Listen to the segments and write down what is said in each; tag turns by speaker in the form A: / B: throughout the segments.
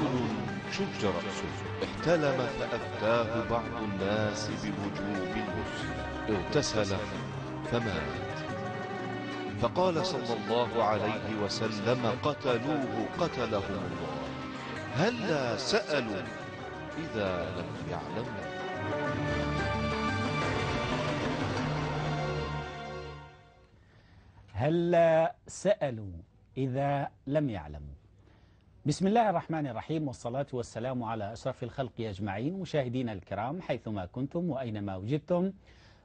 A: رجل شج رأسه، احتلم فأفتاه بعض الناس بوجوب الغسل، اغتسل فمات. فقال صلى الله عليه وسلم: قتلوه قتلهم الله، هلا سألوا إذا لم يعلموا.
B: هلا سألوا إذا لم يعلموا. بسم الله الرحمن الرحيم، والصلاة والسلام على أشرف الخلق أجمعين. مشاهدينا الكرام حيثما كنتم وأينما وجدتم،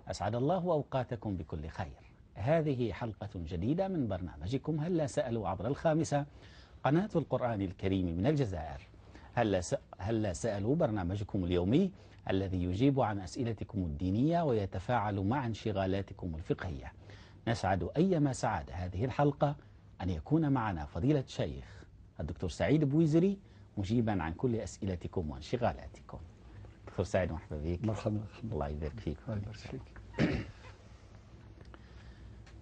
B: أسعد الله أوقاتكم بكل خير. هذه حلقة جديدة من برنامجكم هلا سألوا عبر الخامسة، قناة القرآن الكريم من الجزائر. هلا سألوا برنامجكم اليومي الذي يجيب عن أسئلتكم الدينية ويتفاعل مع انشغالاتكم الفقهية. نسعد أيما سعادة هذه الحلقة أن يكون معنا فضيلة الشيخ الدكتور سعيد بويزري مجيبا عن كل أسئلتكم وانشغالاتكم. دكتور سعيد، مرحبا بك.
C: مرحبا،
B: الله يبارك فيك.
C: الله يبارك فيك.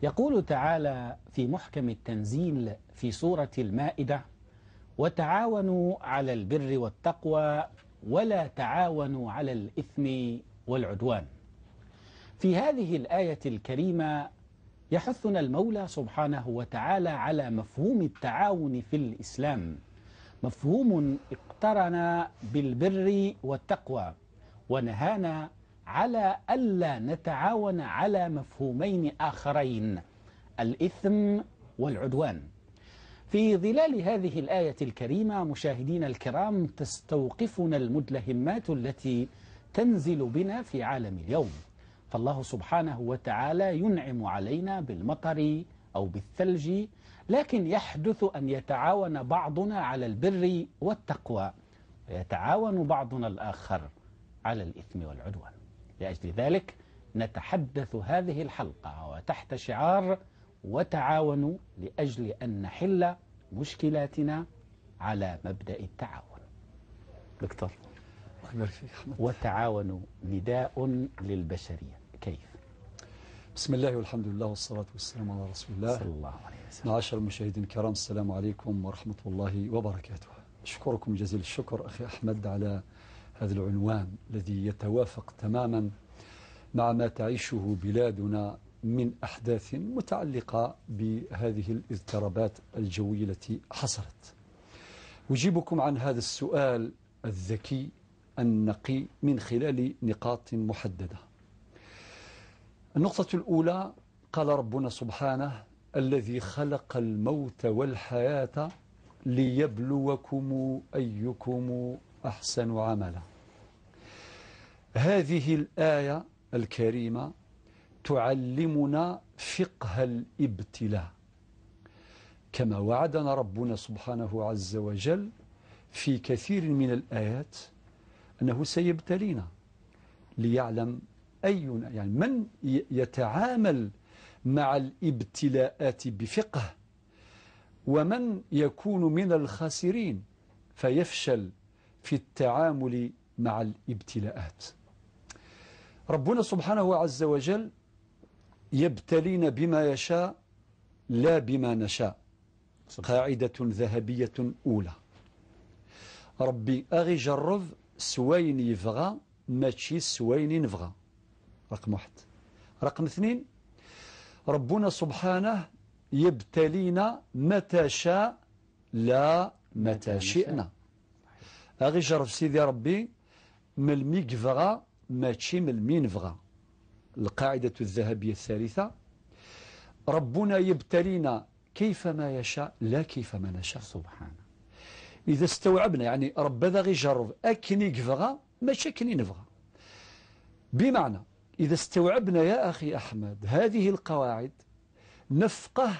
B: يقول تعالى في محكم التنزيل في سورة المائدة: وتعاونوا على البر والتقوى ولا تعاونوا على الإثم والعدوان. في هذه الآية الكريمة يحثنا المولى سبحانه وتعالى على مفهوم التعاون في الإسلام، مفهوم اقترن بالبر والتقوى، ونهانا على ألا نتعاون على مفهومين آخرين، الإثم والعدوان. في ظلال هذه الآية الكريمة مشاهدينا الكرام تستوقفنا المدلهمات التي تنزل بنا في عالم اليوم. فالله سبحانه وتعالى ينعم علينا بالمطر أو بالثلج، لكن يحدث أن يتعاون بعضنا على البر والتقوى ويتعاون بعضنا الآخر على الإثم والعدوان. لأجل ذلك نتحدث هذه الحلقة وتحت شعار وتعاونوا لأجل أن نحل مشكلاتنا على مبدأ التعاون. دكتور،
C: الله يبارك فيك أحمد.
B: وتعاونوا نداء للبشرية، كيف؟
C: بسم الله والحمد لله والصلاة والسلام على رسول الله
B: صلى الله عليه وسلم.
C: معاشر المشاهدين الكرام، السلام عليكم ورحمة الله وبركاته. أشكركم جزيل الشكر أخي أحمد على هذا العنوان الذي يتوافق تماما مع ما تعيشه بلادنا من أحداث متعلقة بهذه الاضطرابات الجوية التي حصلت. أجيبكم عن هذا السؤال الذكي النقي من خلال نقاط محددة. النقطة الأولى، قال ربنا سبحانه: الذي خلق الموت والحياة ليبلوكم أيكم أحسن عملا. هذه الآية الكريمة تعلمنا فقه الابتلاء، كما وعدنا ربنا سبحانه عز وجل في كثير من الآيات أنه سيبتلينا ليعلم أينا، يعني من يتعامل مع الابتلاءات بفقه، ومن يكون من الخاسرين فيفشل في التعامل مع الابتلاءات. ربنا سبحانه عز وجل يبتلينا بما يشاء لا بما نشاء. قاعدة ذهبية أولى. ربي أغي جرب سوين يبغى ماشي سوين نبغى. رقم واحد. رقم اثنين، ربنا سبحانه يبتلينا متى شاء لا متى شئنا. أغي جرب سيدي ربي ملمي يبغى ماشي ملمي نبغى. القاعدة الذهبية الثالثة، ربنا يبتلينا كيفما يشاء لا كيفما نشاء.
B: سبحانه.
C: إذا استوعبنا، يعني ربنا غي جرب أكني يبغى ماشي أكني نبغى. بمعنى إذا استوعبنا يا أخي أحمد هذه القواعد نفقه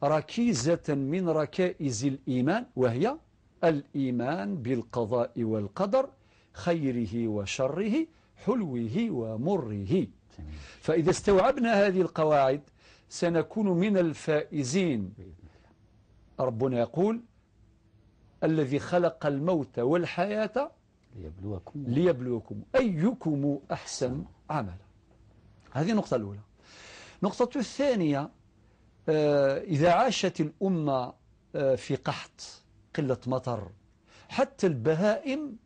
C: ركيزة من ركائز الإيمان، وهي الإيمان بالقضاء والقدر خيره وشره حلوه ومره. فإذا استوعبنا هذه القواعد سنكون من الفائزين. ربنا يقول: الذي خلق الموت والحياة ليبلوكم أيكم أحسن عملا. هذه النقطة الأولى. النقطة الثانية، إذا عاشت الأمة في قحط، قلة مطر، حتى البهائم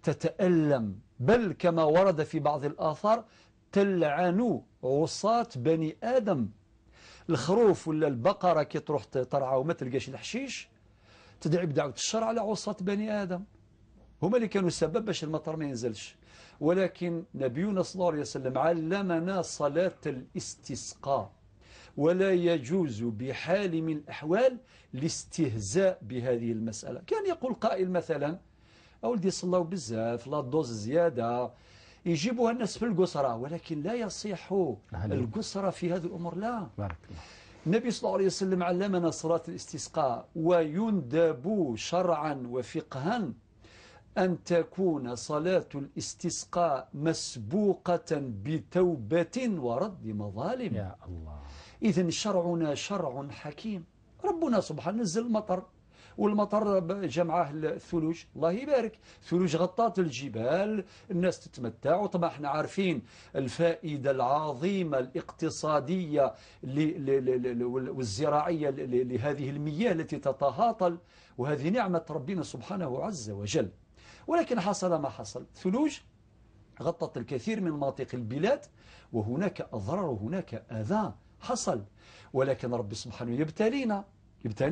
C: تتألم، بل كما ورد في بعض الآثار تلعن عصاة بني آدم. الخروف ولا البقرة كي تروح ترعى وما تلقاش الحشيش تدعي بدعوة الشر على عصاة بني آدم، هما اللي كانوا السبب باش المطر ما ينزلش. ولكن نبينا صلى الله عليه وسلم علمنا صلاة الاستسقاء، ولا يجوز بحال من الأحوال الاستهزاء بهذه المسألة. كان يقول قائل مثلا أولدي صلوا بزاف، la dose زيادة، يجيبوها الناس في القصرة، ولكن لا يصح القصرة في هذه الأمور، لا.
B: بارك الله.
C: النبي صلى الله عليه وسلم علمنا صلاة الاستسقاء، ويندب شرعا وفقها أن تكون صلاة الاستسقاء مسبوقة بتوبة ورد مظالم.
B: يا الله.
C: إذن شرعنا شرع حكيم. ربنا سبحانه نزل المطر، والمطر جمعه الثلوج، الله يبارك، ثلوج غطات الجبال، الناس تتمتع. وطبعا احنا عارفين الفائدة العظيمة الاقتصادية والزراعية لهذه المياه التي تتهاطل، وهذه نعمة ربنا سبحانه عز وجل. ولكن حصل ما حصل، ثلوج غطت الكثير من مناطق البلاد، وهناك أضرار وهناك أذى حصل. ولكن رب سبحانه يبتلينا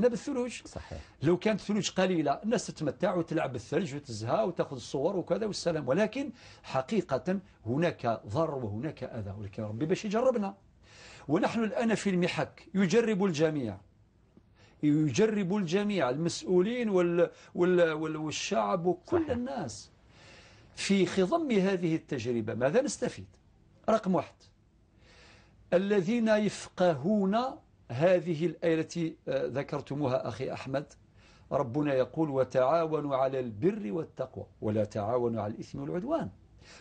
C: بالثلوج.
B: صحيح.
C: لو كانت ثلوج قليلة الناس تتمتع وتلعب بالثلج وتزهى وتأخذ الصور وكذا والسلام، ولكن حقيقة هناك ضرر وهناك أذى، ولكن ربي باش يجربنا. ونحن الآن في المحك، يجرب الجميع، يجرب الجميع، المسؤولين والشعب وكل
B: صحيح.
C: الناس في خضم هذه التجربة. ماذا نستفيد؟ رقم واحد، الذين يفقهون هذه الآية التي ذكرتموها أخي أحمد، ربنا يقول وتعاونوا على البر والتقوى ولا تعاونوا على الإثم والعدوان.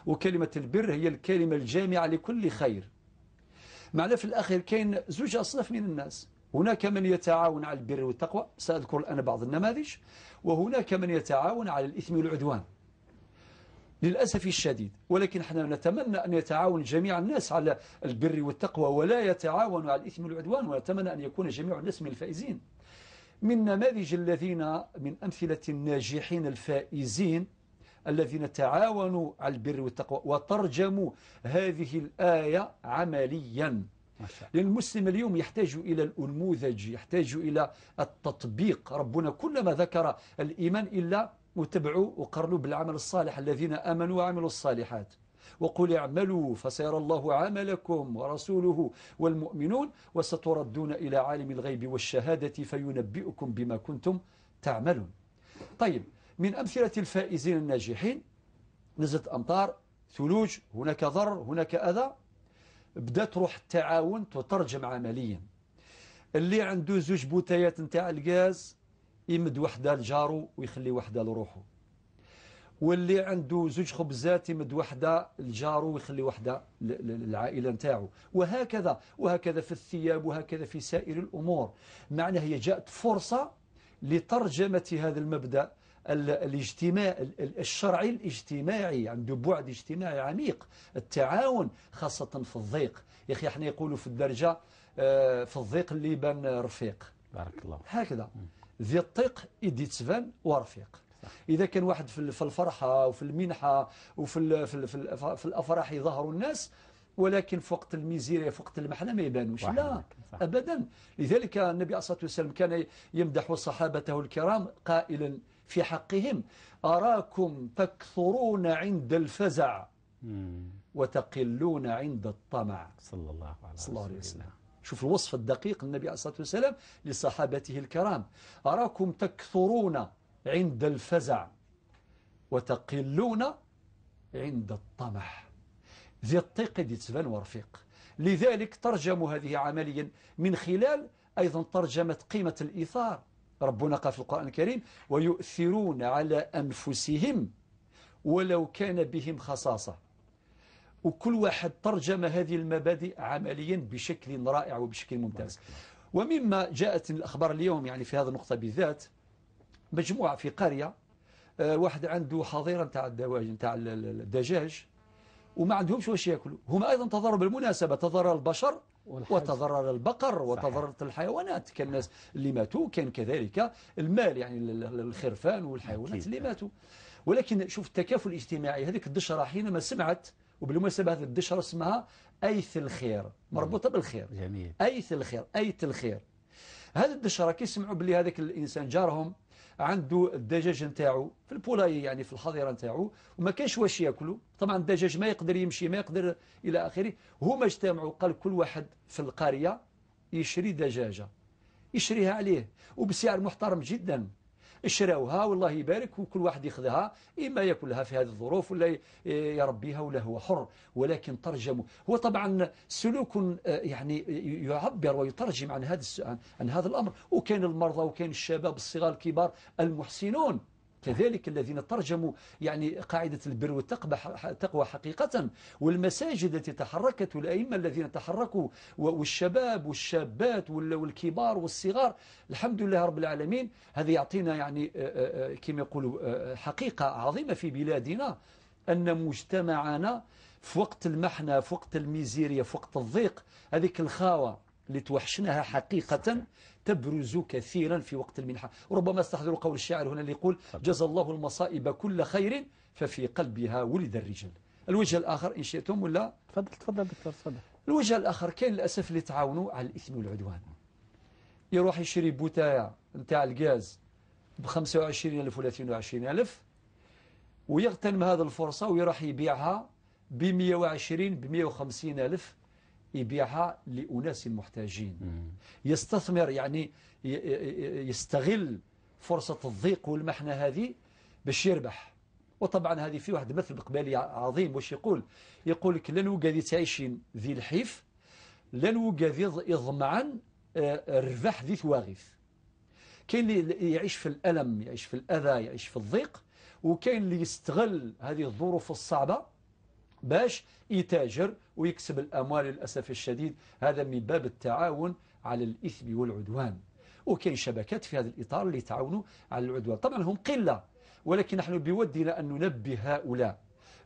C: وكلمة البر هي الكلمة الجامعة لكل خير. معنى في الأخير كاين زوج أصناف من الناس، هناك من يتعاون على البر والتقوى، سأذكر الآن بعض النماذج، وهناك من يتعاون على الإثم والعدوان للأسف الشديد. ولكن احنا نتمنى أن يتعاون جميع الناس على البر والتقوى ولا يتعاونوا على الإثم والعدوان، ونتمنى أن يكون جميع الناس من الفائزين. من نماذج الذين من أمثلة الناجحين الفائزين الذين تعاونوا على البر والتقوى وترجموا هذه الآية عمليا. لأن المسلم اليوم يحتاج إلى الأنموذج، يحتاج إلى التطبيق. ربنا كلما ذكر الإيمان إلا وتبعوا وقرنوا بالعمل الصالح، الذين آمنوا وعملوا الصالحات، وقل اعملوا فسيرى الله عملكم ورسوله والمؤمنون وستردون إلى عالم الغيب والشهادة فينبئكم بما كنتم تعملون. طيب، من أمثلة الفائزين الناجحين، نزلت أمطار، ثلوج، هناك ضرر، هناك أذى، بدأت روح التعاون تترجم عمليا. اللي عنده زوج بوتايات نتاع الغاز يمد وحده لجارو ويخلي وحده لروحه، واللي عنده زوج خبزات يمد وحده لجارو ويخلي وحده للعائله نتاعو، وهكذا وهكذا في الثياب وهكذا في سائر الامور. معنى هي جاءت فرصه لترجمه هذا المبدا الاجتماع الشرعي الاجتماعي، عنده بعد اجتماعي عميق، التعاون خاصة في الضيق. يا أخي احنا يقولوا في الدرجة في الضيق اللي يبان رفيق.
B: بارك الله.
C: هكذا ذي الطيق يدي تبان ورفيق. إذا كان واحد في الفرحة وفي المنحة وفي في, في, في الأفراح يظهروا الناس، ولكن في وقت الميزيريا في وقت المحنة ما يبانوش، لا أبدا. لذلك النبي عليه الصلاة والسلام كان يمدح صحابته الكرام قائلا في حقهم: أراكم تكثرون عند الفزع وتقلون عند الطمع.
B: صلى الله عليه وسلم.
C: شوف الوصف الدقيق للنبي عليه الصلاة والسلام لصحابته الكرام: أراكم تكثرون عند الفزع وتقلون عند الطمع. ذي الطيق دي تبان ورفيق. لذلك ترجموا هذه عمليا من خلال أيضا ترجمة قيمة الإيثار. ربنا قال في القرآن الكريم: ويؤثرون على أنفسهم ولو كان بهم خصاصة. وكل واحد ترجم هذه المبادئ عمليا بشكل رائع وبشكل ممتاز. ومما جاءت الأخبار اليوم يعني في هذه النقطة بالذات، مجموعة في قرية، واحد عنده حظيرة نتاع الدواجن نتاع الدجاج وما عندهمش واش ياكلوا. هم أيضا تضرروا بالمناسبة، تضرر البشر وتضرر البقر وتضررت الحيوانات، كان الناس اللي ماتوا، كان كذلك المال يعني الخرفان والحيوانات اللي ماتوا. ولكن شوف التكافل الاجتماعي، هذيك الدشرة حينما سمعت، وبالمناسبة هذه الدشرة اسمها أيث الخير، مربوطة بالخير.
B: جميل.
C: أيث الخير، أيت الخير. هذه الدشرة كي سمعوا باللي هذاك الإنسان جارهم عنده الدجاج نتاعو في ال poulailler يعني في الحظيرة نتاعو وما كانش واش ياكلوا، طبعا الدجاج ما يقدر يمشي ما يقدر إلى آخره، هما اجتمعوا قال كل واحد في القرية يشري دجاجة، يشريها عليه وبسعر محترم جدا. شراوها والله يبارك، وكل واحد ياخذها إما ياكلها في هذه الظروف ولا يربيها ولا هو حر، ولكن ترجموا. هو طبعا سلوك يعني يعبر ويترجم عن هذا الأمر. وكان المرضى وكان الشباب الصغار الكبار المحسنون كذلك الذين ترجموا يعني قاعدة البر والتقوى حقيقة، والمساجد التي تحركت والأئمة الذين تحركوا والشباب والشابات والكبار والصغار، الحمد لله رب العالمين. هذا يعطينا يعني كما يقولوا حقيقة عظيمة في بلادنا، أن مجتمعنا في وقت المحنة، في وقت الميزيريا، في وقت الضيق، هذيك الخاوة اللي توحشناها حقيقة تبرز كثيرا في وقت المنحة. ربما استحضر قول الشاعر هنا اللي يقول جزى الله المصائب كل خير ففي قلبها ولد الرجال. الوجه الآخر إن شئتم ولا؟
B: تفضل تفضل دكتور تفضل.
C: الوجه الآخر كاين للأسف اللي تعاونوا على الإثم والعدوان، يروح يشري bouteille نتاع الغاز ب 25000 ولا 22000 ويغتنم هذه الفرصة ويروح يبيعها ب 120 ب 150000، يبيعها لأناس محتاجين. يستثمر يعني يستغل فرصة الضيق والمحنة هذه باش يربح. وطبعا هذه في واحد مثل بقبالي عظيم، واش يقول؟ يقول لك لن وقادي تعيشين ذي الحيف، لن وقادي يضمعن الربح ذي ثواغيث. كاين اللي يعيش في الألم، يعيش في الأذى، يعيش في الضيق، وكاين اللي يستغل هذه الظروف الصعبة باش يتاجر ويكسب الأموال. للأسف الشديد هذا من باب التعاون على الإثم والعدوان. وكاين شبكات في هذا الإطار اللي يتعاونوا على العدوان، طبعا هم قلة، ولكن نحن بودنا أن ننبه هؤلاء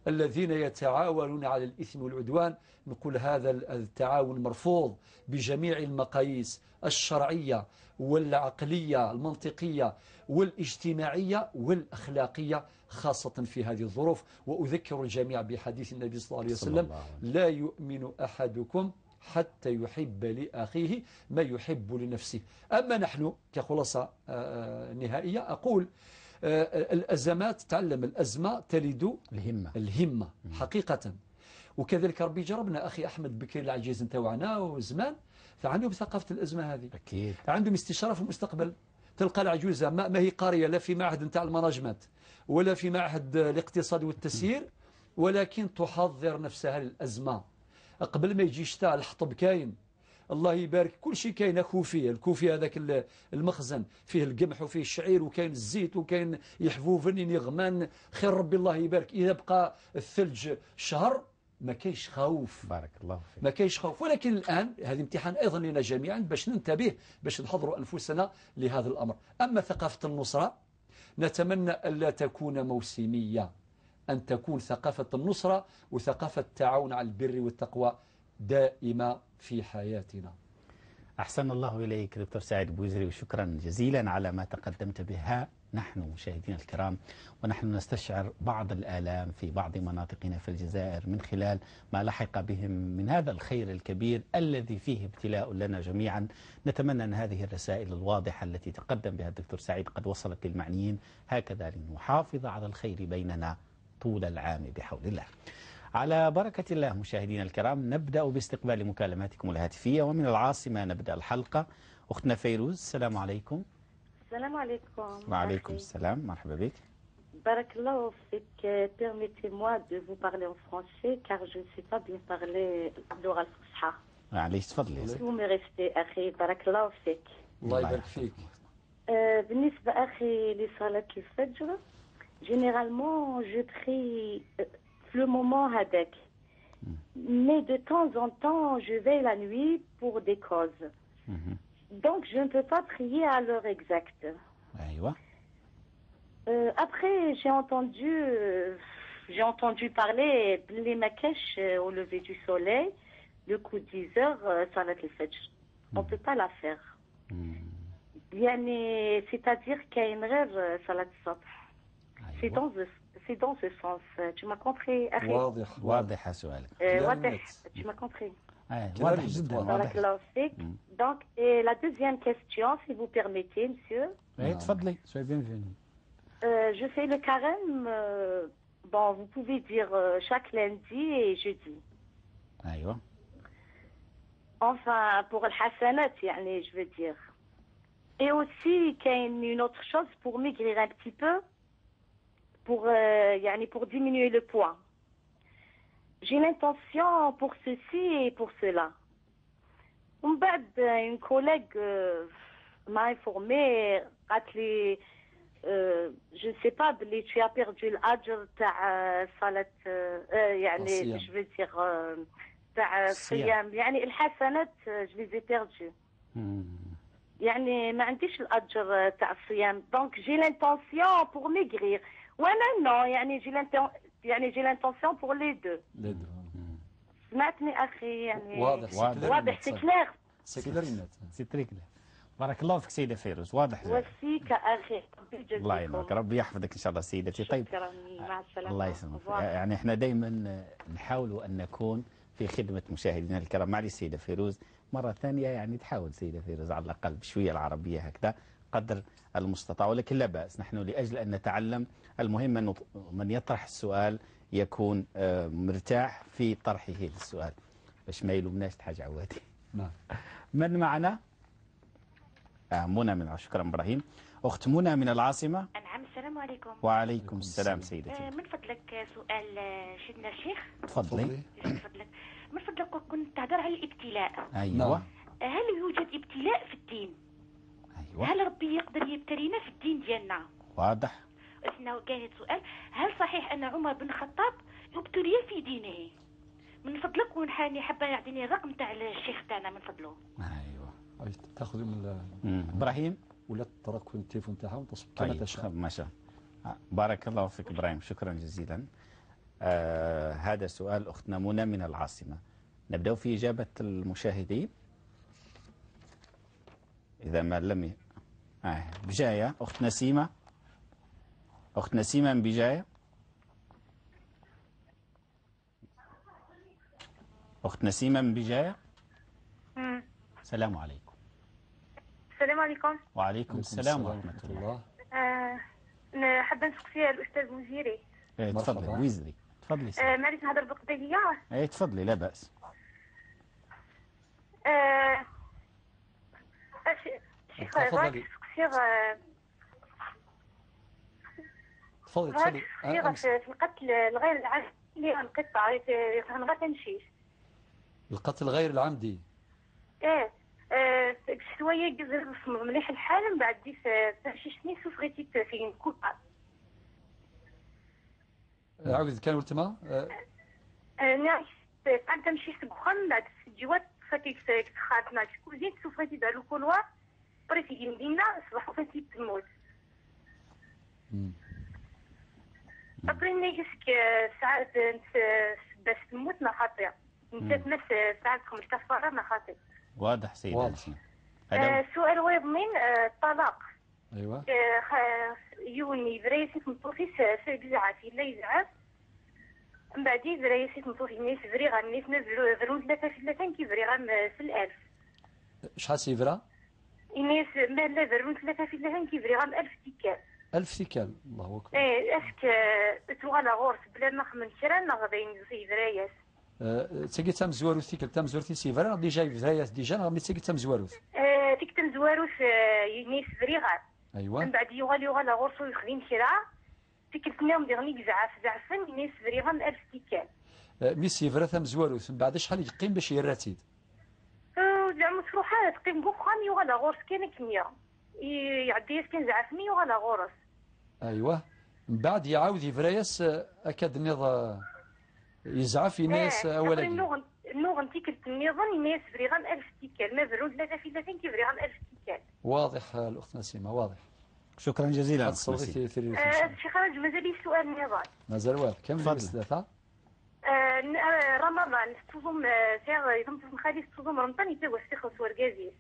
C: الذين يتعاونون على الإثم والعدوان، نقول هذا التعاون مرفوض بجميع المقاييس الشرعية والعقلية المنطقية والاجتماعية والأخلاقية، خاصة في هذه الظروف. وأذكر الجميع بحديث النبي صلى الله عليه وسلم: لا يؤمن أحدكم حتى يحب لأخيه ما يحب لنفسه. أما نحن كخلاصة نهائية أقول الأزمات، تعلم الأزمة تلد
B: الهمة،
C: الهمة حقيقة. وكذلك ربي جربنا أخي أحمد بكري العجيز نتاوعنا وزمان، فعندهم ثقافة الأزمة هذه،
B: أكيد
C: عندهم استشارة في المستقبل. تلقى العجوزة ما هي قارية لا في معهد نتاع ال management ولا في معهد الاقتصاد والتسيير، ولكن تحضر نفسها للأزمة. قبل ما يجي شتاء الحطب كاين، الله يبارك، كل شيء كاين. كوفيه، الكوفيه هذاك المخزن فيه القمح وفيه الشعير وكاين الزيت وكاين يحفوفن يغمان، خير ربي الله يبارك. إذا بقى الثلج شهر ما كاينش خوف،
B: بارك الله فيك،
C: ما كاينش خوف. ولكن الآن هذا امتحان أيضا لنا جميعا باش ننتبه، باش نحضروا أنفسنا لهذا الأمر. أما ثقافة النصرة نتمنى ألا تكون موسمية، أن تكون ثقافة النصرة وثقافة التعاون على البر والتقوى دائمة في حياتنا.
B: أحسن الله إليك دكتور سعيد بوزري، وشكرا جزيلا على ما تقدمت بها. نحن مشاهدينا الكرام ونحن نستشعر بعض الآلام في بعض مناطقنا في الجزائر من خلال ما لحق بهم من هذا الخير الكبير الذي فيه ابتلاء لنا جميعا. نتمنى أن هذه الرسائل الواضحة التي تقدم بها الدكتور سعيد قد وصلت للمعنيين، هكذا لنحافظ على الخير بيننا طول العام بحول الله. على بركة الله مشاهدينا الكرام، نبدأ باستقبال مكالماتكم الهاتفية، ومن العاصمة نبدأ الحلقة. أختنا فيروز، السلام عليكم.
D: السلام عليكم.
B: وعليكم السلام، مرحبا بك.
D: بارك الله فيك. Permettez-moi de vous parler en français car je ne sais pas bien parler اللغة الفصحى.
B: معليش تفضلي.
D: Vous me restez أخي، بارك الله فيك.
C: الله يبارك فيك.
D: بالنسبة أخي لصلاة الفجر، généralement je prie le moment هذاك, mais de temps en temps je veille la nuit pour des causes. Donc je ne peux pas prier à l'heure exacte.
B: أيوة.
D: Après j'ai entendu parler les makesh au lever du soleil. le coup 10 heures صلاة الفجر on peut pas la faire. يعني c'est-à-dire كاين غير صلاة الصبح. C'est dans ce sens. Tu m'as compris أخي؟
C: واضح.
B: واضح سؤالك.
D: واضح. Tu m'as compris.
B: واضح جدا.
D: بارك الله فيك. Donc, et la deuxième question, si vous permettez, monsieur.
B: Oui, تفضلي. Soyez bienvenue.
D: Je fais le carême, bon, vous pouvez dire chaque lundi et jeudi.
B: أيوة.
D: Enfin, pour الحسنات, يعني, je veux dire. Et aussi, كاين une autre chose pour maigrir un petit peu, pour, يعني, pour diminuer le poids. J'ai l'intention pour ceci et pour cela. ومن بعد une collègue m'a informé, قالت لي je ne sais pas بلي tu as perdu الأجر تاع صلاة يعني je veux dire تاع الصيام، يعني الحسنات je les ai perdues. يعني ما عنديش الأجر تاع الصيام. Donc j'ai l'intention pour maigrir. وانا non يعني j'ai l'intention pour les deux.
C: Les deux.
D: سمعتني اخي؟ يعني
C: واضح.
D: واضح. c'est clair.
C: c'est clair.
B: c'est très clair. بارك الله فيك سيدة فيروز، واضح.
D: وفيك اخي، ربي يجزيكم.
B: الله ينورك، ربي يحفظك ان شاء الله سيدتي. طيب
D: شكرا، مع السلامة.
B: الله يسلمك. يعني احنا دائما نحاول ان نكون في خدمة مشاهدينا الكرام. معلش سيدة فيروز مرة ثانية، يعني تحاول سيدة فيروز على الأقل بشوية العربية هكذا قدر المستطاع، ولكن لا بأس، نحن لأجل أن نتعلم. المهم أن من يطرح السؤال يكون مرتاح في طرحه للسؤال باش ما يلومناش حاجة عوادي.
C: نعم.
B: من معنا؟ منى من، شكرا إبراهيم. أخت منى من العاصمة.
E: نعم، السلام عليكم.
B: وعليكم السلام سيدتي.
E: من فضلك سؤال سيدنا الشيخ.
B: تفضلي.
E: من فضلك، من فضلك كنت تهضر على الابتلاء.
B: أيوة.
E: هل يوجد ابتلاء في الدين؟
B: أيوة.
E: هل ربي يقدر يبتلينا في الدين ديالنا؟
B: واضح.
E: كاين سؤال، هل صحيح أن عمر بن الخطاب ابتلي في دينه؟ من فضلك ونحاني حابة يعطيني الرقم تاع الشيخ تاعنا من فضله.
B: أيوة.
C: تاخذ من
B: إبراهيم
C: ولا ترك التليفون تاعها وتصب كما تشاء.
B: ما شاء الله. بارك الله فيك إبراهيم، شكرا جزيلا. هذا سؤال أختنا منى من العاصمة. نبدأ في إجابة المشاهدين إذا ما لم بجاية. أخت نسيمة، أخت نسيمة من بجاية. أخت نسيمة من بجاية. السلام عليكم.
F: السلام عليكم.
B: وعليكم السلام ورحمة الله.
F: حابة نسقسي الأستاذ وزيري.
B: تفضلي وزيري، تفضلي.
F: معليش نهضر بالقبيلية؟
B: ايه تفضلي، لا بأس.
F: شيخ تفضلي.
C: تفضلي تفضلي.
F: في القتل الغير العمدي القطة غير تمشيش.
C: القتل غير العمدي.
F: ايه شوية مليح الحال، من بعد تمشيشني سوفريتي في كوبا.
C: عاود كان قلت ما؟
F: نعم انت مشيت بخم بعد الجوات فاتيك خاتنا كوزين سوفريتي دار الكولوار بريتي المدينة صباح فاتي تموت. ابري نيسك ساعات باش تموت ما خاطئ. انت تمس ساعات 15 ما خاطئ.
B: واضح سيدي.
C: واضح.
F: السؤال هو يضمن الطلاق.
C: ايوا.
F: يوني بريسي مطوفي في زعف لا يزعف. من بعد بريسي مطوفي نيس بري غنيس نزلو فرون ثلاثة في ثلاثة كيبري غام في الألف.
C: شحال سيفرا؟
F: نيس ما لا فرون ثلاثة في ثلاثة كيبري غام 1000 تيكال.
C: 1000 تيكال، الله أكبر.
F: ايه est-ce que توغالا غورس بلا ما خمن شرا ما غادي يفراياس.
C: تسقي تام زواروث تيكل تام زواروث سيفرا déjà يفراياس déjà غادي تسقي تام زواروث.
F: تيك تام زواروث نيس بري غام.
C: ايوا.
F: من بعد يغال غورسو يخدم شرا تيكل تنام ديغني زعف زعفن نيس بري غام 1000 تيكال.
C: مي سيفرا تام زواروث من بعد شحال يقيم باش يراتيد؟
F: زعما تروح تقيم بوخام يغالا غورس كان كمية. يعدي كان زعفني يغالا غورس.
C: ايوه من بعد يعاود يفرايس اكاد النظام يزعف يناس اولا.
F: نوغ تيكل النظام يناس بريغام 1000 تيكال ما فرون ثلاثة في ثلاثين كيفريغام 1000 تيكال.
C: واضح الاخت نسيمة، واضح.
B: شكرا جزيلا.
F: الشيخ خالد مازال لي سؤال نظام.
C: مازال واضح. كم ثلاثة؟
F: رمضان تصوم ساعة يضم خالي تصوم رمضان يتوه تخلص ورقازي.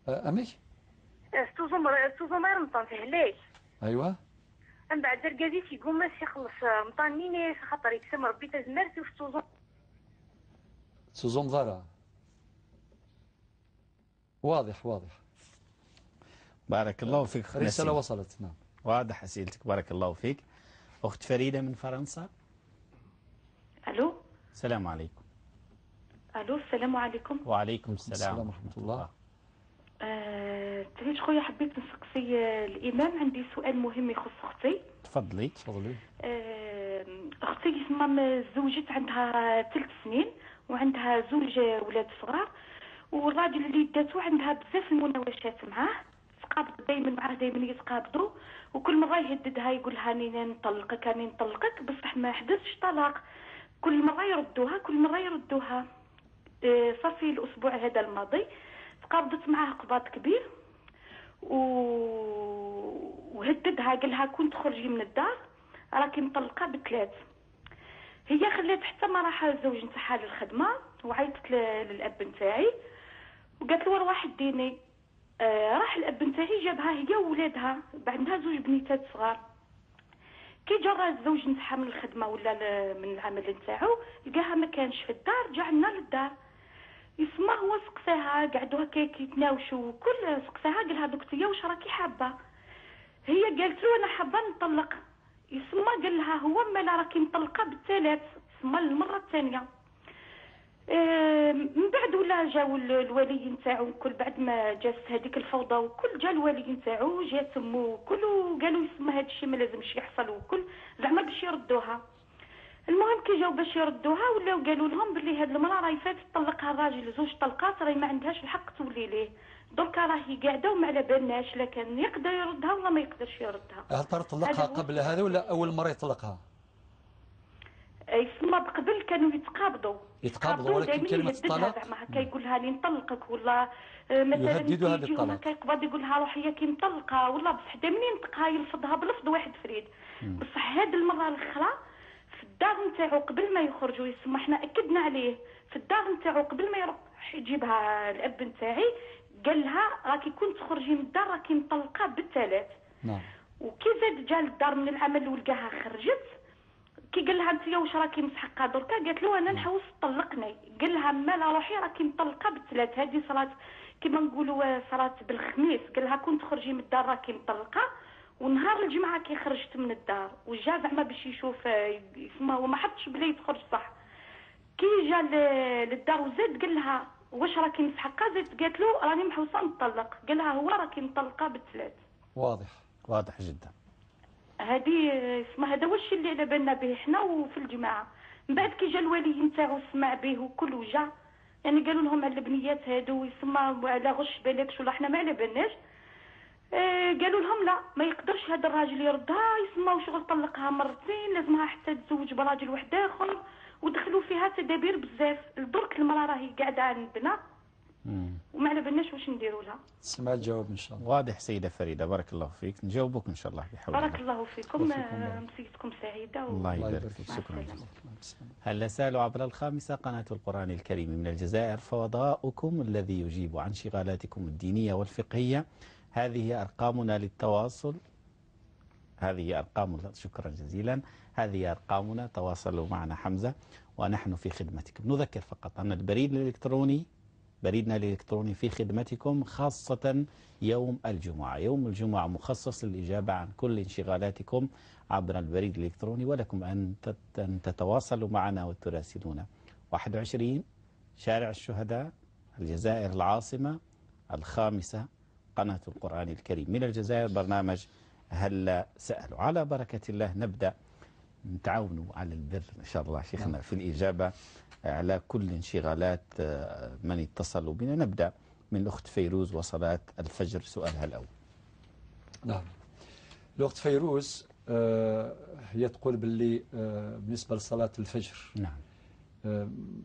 C: أمي؟
F: تصوم رمضان تهلاك.
C: أيوة.
F: من بعد رقازي تيقوم يخلص رمضان نيني خاطر يكسم ربي تزمرت وتصوم.
C: تصوم ضرا. واضح واضح.
B: بارك الله فيك.
C: الرسالة وصلت. نعم.
B: واضح أسئلتك، بارك الله فيك. أخت فريدة من فرنسا.
E: ألو.
B: السلام عليكم.
E: ألو، السلام عليكم.
B: وعليكم السلام
C: ورحمة الله.
E: تعيش خويا، حبيت نسقسي الإمام، عندي سؤال مهم يخص أختي.
B: تفضلي.
C: تفضلي.
E: أختي اسمها زوجت عندها 3 سنين وعندها زوج ولاد صغار، والراجل اللي داتو عندها بزاف المناوشات معاه، تقابض دائما معاه، دائما يتقابضوا، وكل مرة يهددها يقول لها راني نطلقك راني نطلقك، بصح ما حدثش طلاق، كل مرة يردوها كل مرة يردوها. صافي الاسبوع هذا الماضي تقابضت معاه قباط كبير وهددها، قال لها كون تخرجي من الدار راكي مطلقه بثلاث. هي خلات حتى ما راح الزوج نتاعها للخدمة، وعيطت للاب نتاعي وقالت له روح ديني. راح الاب نتاعي جابها هي وولادها، عندها زوج بنيتات صغار. كي جرى الزوج نتاعها من الخدمة ولا من العمل نتاعو لقاها ما كانش في الدار، رجع لنا للدار. يسمى هو سقساها، قعدوا هكا يتناوشوا وكل، سقساها قال لها دوك واش راكي حابة؟ هي قالت له انا حابة نطلق. يسمى قال لها هو مالا راكي مطلقه بالثلاث، يسمى المرة الثانية. من بعد ولا جاو الولي نتاعو الكل، بعد ما جات هذيك الفوضى وكل، جا الولي نتاعو جات امو وكل، وقالوا يسمى هذا الشيء ما لازمش يحصل وكل، زعما باش يردوها. المهم كي جاو باش يردوها ولاو قالوا لهم بلي هاد المراة راهي فاتت طلقها الراجل زوج طلقات، راهي ما عندهاش الحق تولي ليه، دركا راهي قاعدة وما على بالناش لا كان يقدر يردها ولا ما يقدرش يردها.
C: هل ترى طلقها قبل هذا ولا اول مرة يطلقها؟
E: يسمى قبل كانوا يتقابضوا
C: يتقابضوا، ولكن كلمة الطلاق
E: زعما هكا يقول لها راني نطلقك ولا مثلا
C: يهددها بالطلاق،
E: هكا يقبض يقول لها روحي كي مطلقه ولا، بصح دائما ينطقها يلفظها بلفظ واحد فريد. بصح هاد المرة الاخرى في الدار نتاعو قبل ما يخرجوا، يسمى حنا اكدنا عليه في الدار نتاعو قبل ما يروح يجيبها الاب نتاعي، قال لها راكي كنت تخرجي من الدار راكي مطلقه بالثلاث.
C: نعم.
E: وكي زاد جا للدار من العمل ولقاها خرجت، كي قال لها انت واش راكي مسحقه دركا؟ قالت له انا نحوس طلقني. قال لها مالا روحي راكي مطلقه بالثلاث. هذه صرات كيما نقولوا صرات بالخميس، قال لها كنت تخرجي من الدار راكي مطلقه. ونهار الجمعة كي خرجت من الدار وجا زعما باش يشوف، يسمى هو ما حطش بلي تخرج صح، كي جا للدار وزاد قال لها واش راكي مسحقه؟ زاد قالت له راني محوسه نطلق. قال لها هو راكي مطلقه بالثلاث.
C: واضح
B: واضح جدا.
E: هذه اسمها هذا هو الشيء اللي على بالنا به حنا وفي الجماعة. من بعد كي جا الولي نتاعو سمع به وكل وجا، يعني قالوا لهم على البنيات هادو يسمى على غش بالكش ولا حنا ما على بالناش. قالوا لهم لا ما يقدرش هذا الراجل يردها، يسمى شغل طلقها مرتين لازمها حتى تزوج براجل واحد اخر، ودخلوا فيها تدابير بزاف. درك المراة راهي قاعدة عندنا وما على بالناش واش نديروا لها.
C: سمع الجواب ان شاء الله.
B: واضح سيده فريدة، بارك الله فيك، نجاوبك ان شاء الله بحول
E: الله. بارك الله فيكم، مسيتكم سعيدة.
B: الله يبارك فيك، شكرا جزيلا. هل سالوا عبر الخامسة قناة القرآن الكريم من الجزائر، فوضاؤكم الذي يجيب عن شغالاتكم الدينية والفقهيه. هذه ارقامنا للتواصل، هذه ارقامنا، شكرا جزيلا، هذه ارقامنا، تواصلوا معنا حمزة ونحن في خدمتكم. نذكر فقط ان البريد الالكتروني، بريدنا الإلكتروني في خدمتكم خاصة يوم الجمعة. يوم الجمعة مخصص للإجابة عن كل انشغالاتكم عبر البريد الإلكتروني، ولكم أن تتواصلوا معنا وتراسلونا. 21 شارع الشهداء، الجزائر العاصمة، الخامسة، قناة القرآن الكريم من الجزائر، برنامج هلا سألوا. على بركة الله نبدأ نتعاونوا على البر إن شاء الله شيخنا في الإجابة على كل انشغالات من اتصلوا بنا. نبدأ من الأخت فيروز وصلاة الفجر، سؤالها الأول.
C: نعم، الأخت فيروز هي تقول باللي بالنسبة لصلاة الفجر،
B: نعم،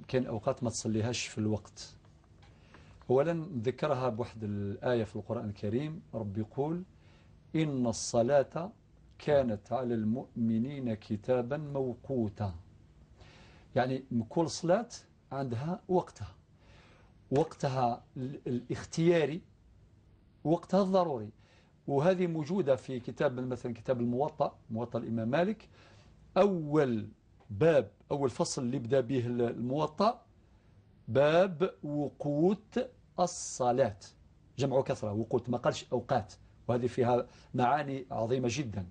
C: كاين أوقات ما تصليهاش في الوقت. أولا نذكرها بواحد الآية في القرآن الكريم، رب يقول إن الصلاة كانت على المؤمنين كتابا موقوتا. يعني كل صلاة عندها وقتها، وقتها الاختياري وقتها الضروري. وهذه موجودة في كتاب مثلا كتاب الموطأ، موطأ الإمام مالك، أول باب، أول فصل اللي بدأ به الموطأ باب وقوت الصلاة، جمع كثرة، وقوت ما قالش أوقات، وهذه فيها معاني عظيمة جدا.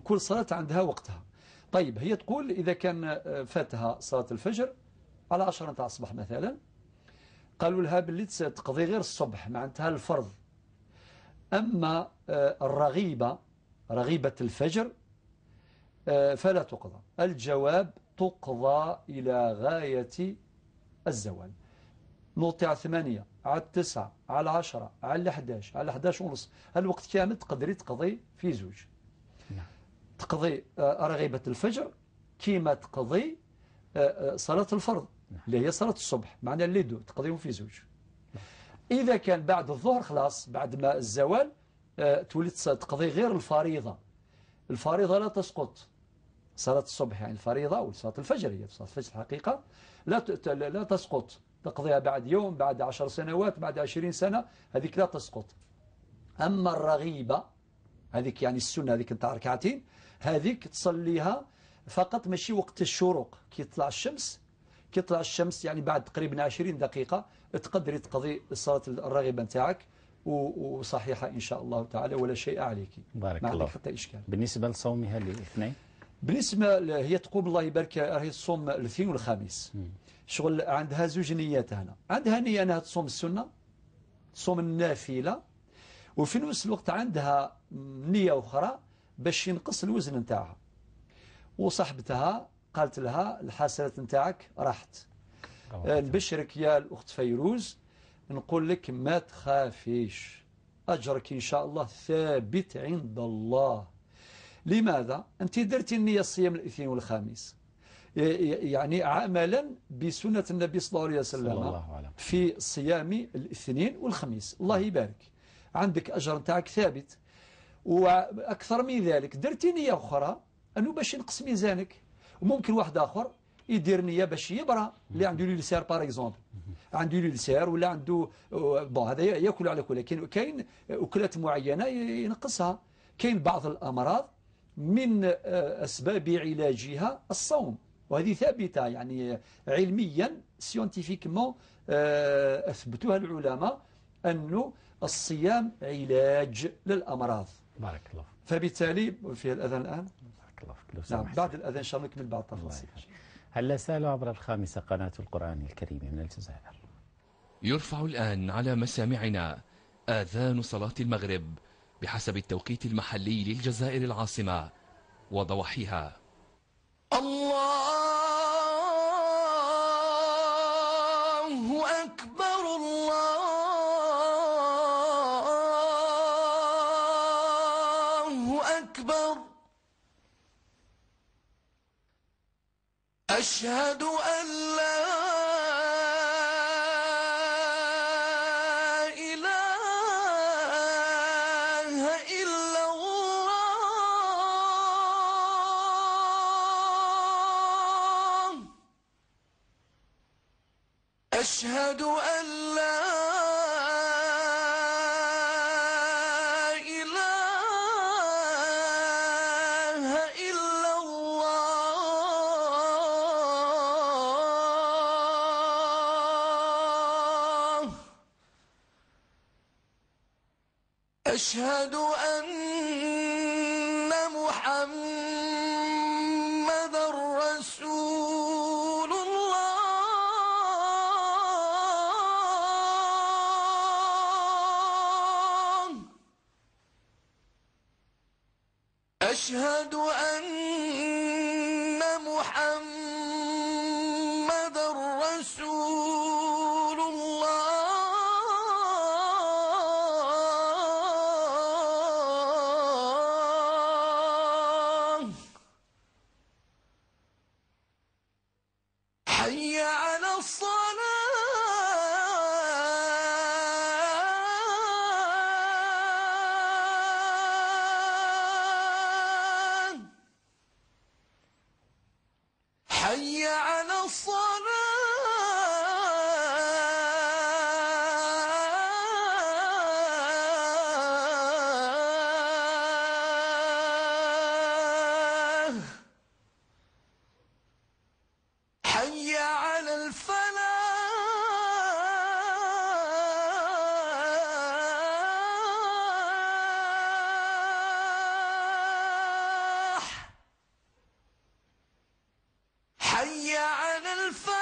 C: كل صلاة عندها وقتها. طيب هي تقول إذا كان فاتها صلاة الفجر على 10 تاع الصباح مثلا، قالوا لها باللي تقضي غير الصبح، معناتها الفرض. أما الرغيبة، رغيبة الفجر، فلا تقضى. الجواب تقضى إلى غاية الزوال. نوطي على 8، على 9، على 10، على 11، على 11:30، الوقت كامل تقدري تقضي في زوج. تقضي رغيبة الفجر كيما تقضي صلاة الفرض اللي هي صلاة الصبح، معناها les deux تقضيهم في زوج. إذا كان بعد الظهر خلاص، بعد ما الزوال تولي تقضي غير الفريضة. الفريضة لا تسقط، صلاة الصبح يعني الفريضة وصلاة الفجر، هي صلاة الفجر الحقيقة لا تسقط، تقضيها بعد يوم، بعد 10 سنوات، بعد 20 سنة، هذيك لا تسقط. أما الرغيبة هذيك يعني السنة هذيك نتاع ركعتين، هذيك تصليها فقط ماشي وقت الشروق، كي تطلع الشمس، كي تطلع الشمس يعني بعد تقريبا 20 دقيقة تقدري تقضي صلاة الرغيبة نتاعك وصحيحة إن شاء الله تعالى، ولا شيء عليك.
B: بارك
C: ما
B: الله
C: عندك حتى إشكال.
B: بالنسبة لصومها الاثنين،
C: بالنسبة هي تقوم الله يبارك راهي تصوم الاثنين والخميس. شغل عندها زوج نيات هنا، عندها نية أنها تصوم السنة، تصوم النافلة، وفي نفس الوقت عندها نية أخرى باش ينقص الوزن نتاعها. وصاحبتها قالت لها الحسنات نتاعك راحت. نبشرك يا الأخت فيروز، نقول لك ما تخافيش، أجرك إن شاء الله ثابت عند الله. لماذا؟ أنت درتي النية الصيام الاثنين والخميس، يعني عملا بسنة النبي صلى الله عليه وسلم في صيام الاثنين والخميس، الله يبارك، عندك أجر نتاعك ثابت. وأكثر من ذلك درتي نية أخرى أنه باش ينقص ميزانك، وممكن واحد آخر يدير نية باش يبرى، اللي عنده l'ulcère par exemple، عنده l'ulcère ولا عنده bon هذا ياكل على كل، لكن كاين أكلات معينة ينقصها. كاين بعض الأمراض من أسباب علاجها الصوم، وهذه ثابتة يعني علميا scientifiquement، أثبتوها العلماء أنه الصيام علاج للأمراض.
B: بارك الله.
C: فبالتالي في الأذان الآن،
B: بارك الله فيك. لو
C: نعم، بعد الأذان إن شاء الله نكمل بعض التفاصيل.
B: هل سألوا عبر الخامسة قناة القرآن الكريم من الجزائر.
G: يرفع الآن على مسامعنا آذان صلاة المغرب بحسب التوقيت المحلي للجزائر العاصمة وضواحيها.
H: الله أكبر، الله أكبر، أشهد أن لا إله إلا الله، أشهد أن لا إله إلا الله، أشهد أن محمدا رسول الله، أشهد أن محمدا رسول الله، حي على الصلاة، حي على الفلاح حي على الفلاح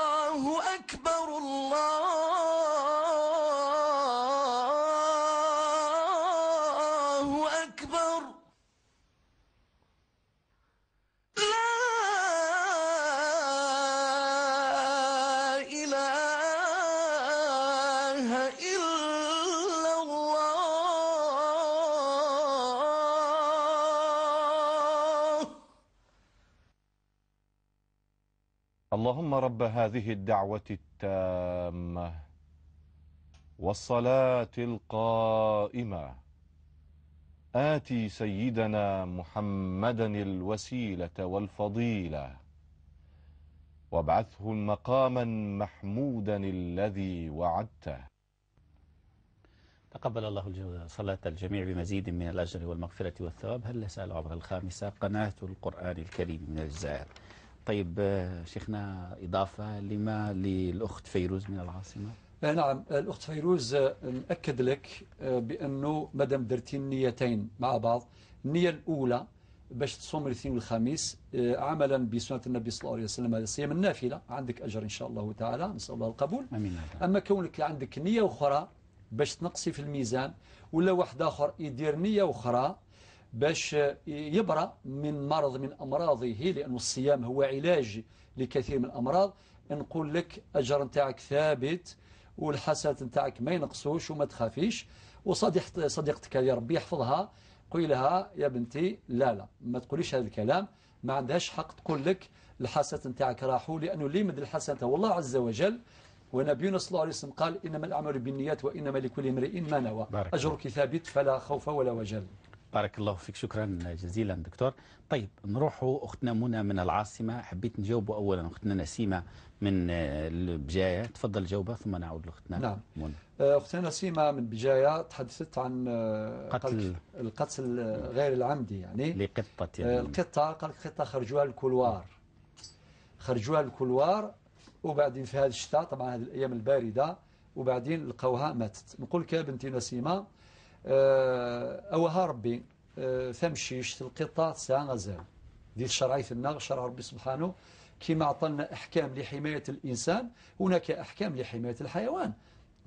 H: الله أكبر الله أكبر لا إله إلا الله.
A: اللهم رب هذه الدعوة التامة والصلاة القائمة، آتي سيدنا محمدا الوسيلة والفضيلة، وابعثه مقاما محمودا الذي وعدته.
B: تقبل الله صلاة الجميع بمزيد من الأجر والمغفرة والثواب. هل نسأل عبر الخامسة قناة القرآن الكريم من الجزائر. طيب شيخنا، إضافة لما للأخت فيروز من العاصمة؟
C: نعم، الأخت فيروز، نأكد لك بأنه مادام درتي النيتين مع بعض، النية الأولى باش تصوم الاثنين والخميس عملا بسنة النبي صلى الله عليه وسلم، هذا صيام النافلة، عندك أجر إن شاء الله تعالى، نسأل الله القبول.
B: آمين.
C: أما كونك عندك نية أخرى باش تنقصي في الميزان، ولا واحد آخر يدير نية أخرى باش يبرأ من مرض من أمراضه، لأن الصيام هو علاج لكثير من الأمراض، نقول لك أجر نتاعك ثابت والحسنات نتاعك ما ينقصوش وما تخافيش. وصديقتك يا ربي يحفظها، قولي لها يا بنتي لا لا ما تقوليش هذا الكلام، ما عندهاش حق تقول لك الحسنات نتاعك راحوا، لأنه اللي يمد الحسنات هو الله عز وجل، ونبينا صلى الله عليه وسلم قال إنما الأعمال بالنيات وإنما لكل امرئ ما نوى. أجرك ثابت فلا خوف ولا وجل.
B: بارك الله فيك، شكرا جزيلا دكتور. طيب نروح أختنا منى من العاصمة، حبيت نجاوب أولا أختنا نسيمة من البجاية، تفضل جاوبها ثم نعود لأختنا.
C: نعم.
B: منى.
C: أختنا نسيمة من بجاية تحدثت عن
B: قتل
C: القتل غير العمدي، يعني
B: لقطة، يعني
C: القطة، قال القطة خرجوها ال couloir، خرجوها ال couloir، وبعدين في هذا الشتاء طبعا هذه الأيام الباردة، وبعدين لقوها ماتت. نقول لك يا بنتي نسيمة، أوها ربي ثمشيش القطة ساعة غزال دي الشرعية النار، شرع ربي سبحانه كما أعطانا أحكام لحماية الإنسان، هناك أحكام لحماية الحيوان.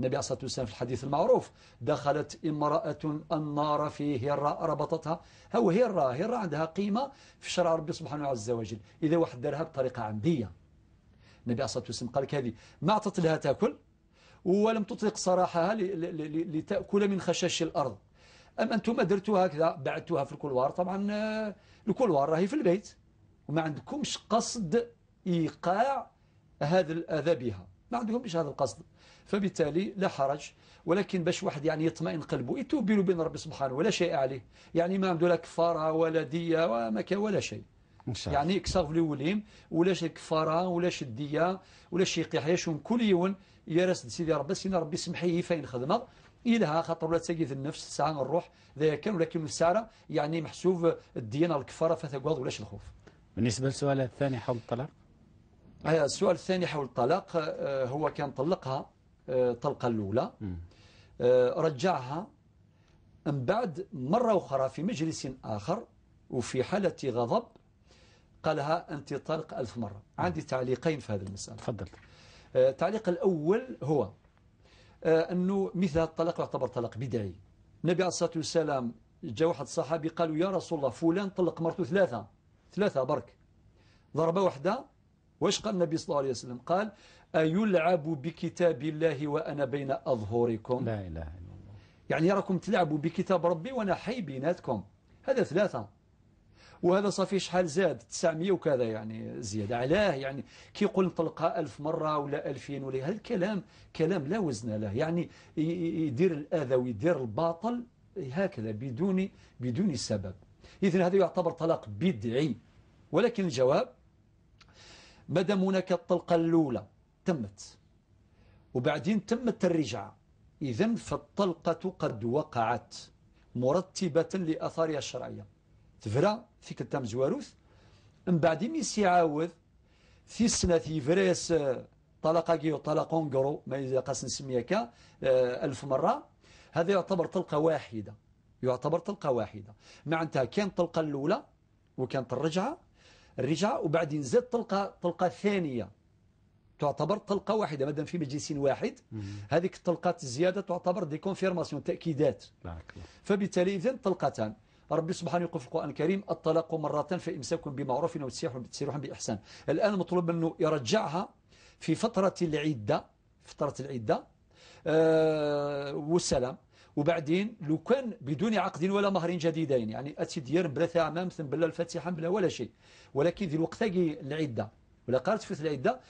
C: النبي عليه الصلاة والسلام في الحديث المعروف دخلت امرأة النار في هرة ربطتها، هو هرة، هرة عندها قيمة في شرع ربي سبحانه عز وجل. إذا واحد دارها بطريقة عمدية، النبي عليه الصلاة والسلام قال لك هذه ما أعطت لها تأكل ولم تطلق سراحها لتأكل من خشاش الأرض. أما أنتم درتوها هكذا، بعتوها في ال couloir، طبعا ال couloir راهي في البيت وما عندكمش قصد إيقاع هذا الأذى بها، ما عندكمش هذا القصد، فبالتالي لا حرج. ولكن باش واحد يعني يطمئن قلبه يتوب بينه وبين ربي سبحانه ولا شيء عليه، يعني ما عنده لا كفارة ولا دية وما ولا شيء. يعني كسر في وليم ولا شي كفارة ولا شي الدية ولا شي قيحيش كل يوم يا سيدي ربي سيدنا ربي سمحي فين خدمة إلها خاطر ولا تسقي في النفس ساعة الروح ذا كان، ولكن الساعة يعني محسوب الديانة الكفارة فتقوض ولاش الخوف.
B: بالنسبة للسؤال الثاني حول الطلاق،
C: السؤال الثاني حول الطلاق، هو كان طلقها الطلقة الأولى، رجعها من بعد مرة أخرى في مجلس آخر وفي حالة غضب قالها أنت طالق 1000 مرة. عندي تعليقين في هذه المسألة.
B: تفضل.
C: التعليق الأول هو أنه مثل هذا الطلاق يعتبر طلاق بدعي. النبي عليه الصلاة والسلام جاء واحد الصحابي قالوا يا رسول الله فلان طلق مرته ثلاثة برك، ضربة واحدة. واش قال النبي صلى الله عليه وسلم؟ قال أيلعب بكتاب الله وأنا بين أظهركم؟
B: لا إله إلا الله.
C: يعني راكم تلعبوا بكتاب ربي وأنا حي بيناتكم. هذا 3، وهذا صافي شحال زاد 900 وكذا يعني زيادة علاه. يعني كي يقول نطلقها 1000 مرة ولا 2000 ولا هذا الكلام كلام لا وزن له، يعني يدير الأذى ويدير الباطل هكذا بدون سبب. إذن هذا يعتبر طلاق بدعي. ولكن الجواب ما دام هناك الطلقة الأولى تمت وبعدين تمت الرجعة، إذن فالطلقة قد وقعت مرتبة لآثارها الشرعية. تفرا في كتام زواروث من بعد ميسي يعاود في السنة يفريس طلقة كي طلاق اونغرو ما يقاس نسميها كا 1000 مرة، هذا يعتبر طلقة واحدة، يعتبر طلقة واحدة. معناتها كان الطلقة الأولى وكانت الرجعة وبعدين زاد طلقة ثانية، تعتبر طلقة واحدة مادام في مجلس واحد. هذيك الطلقات الزيادة تعتبر des confirmations، تأكيدات. فبالتالي إذن طلقتان. ربي سبحانه يقول في القرآن الكريم الطلاق مرتان فإمساك بمعروف أو تسريح بإحسان. الآن مطلوب منه يرجعها في فترة العدة، فترة العدة والسلام. وبعدين لو كان بدون عقد ولا مهر جديدين، يعني أتي ديار بلا ثعمام بلا الفاتحة بلا ولا شيء، ولكن في الوقت العدة ولا قالت في العدة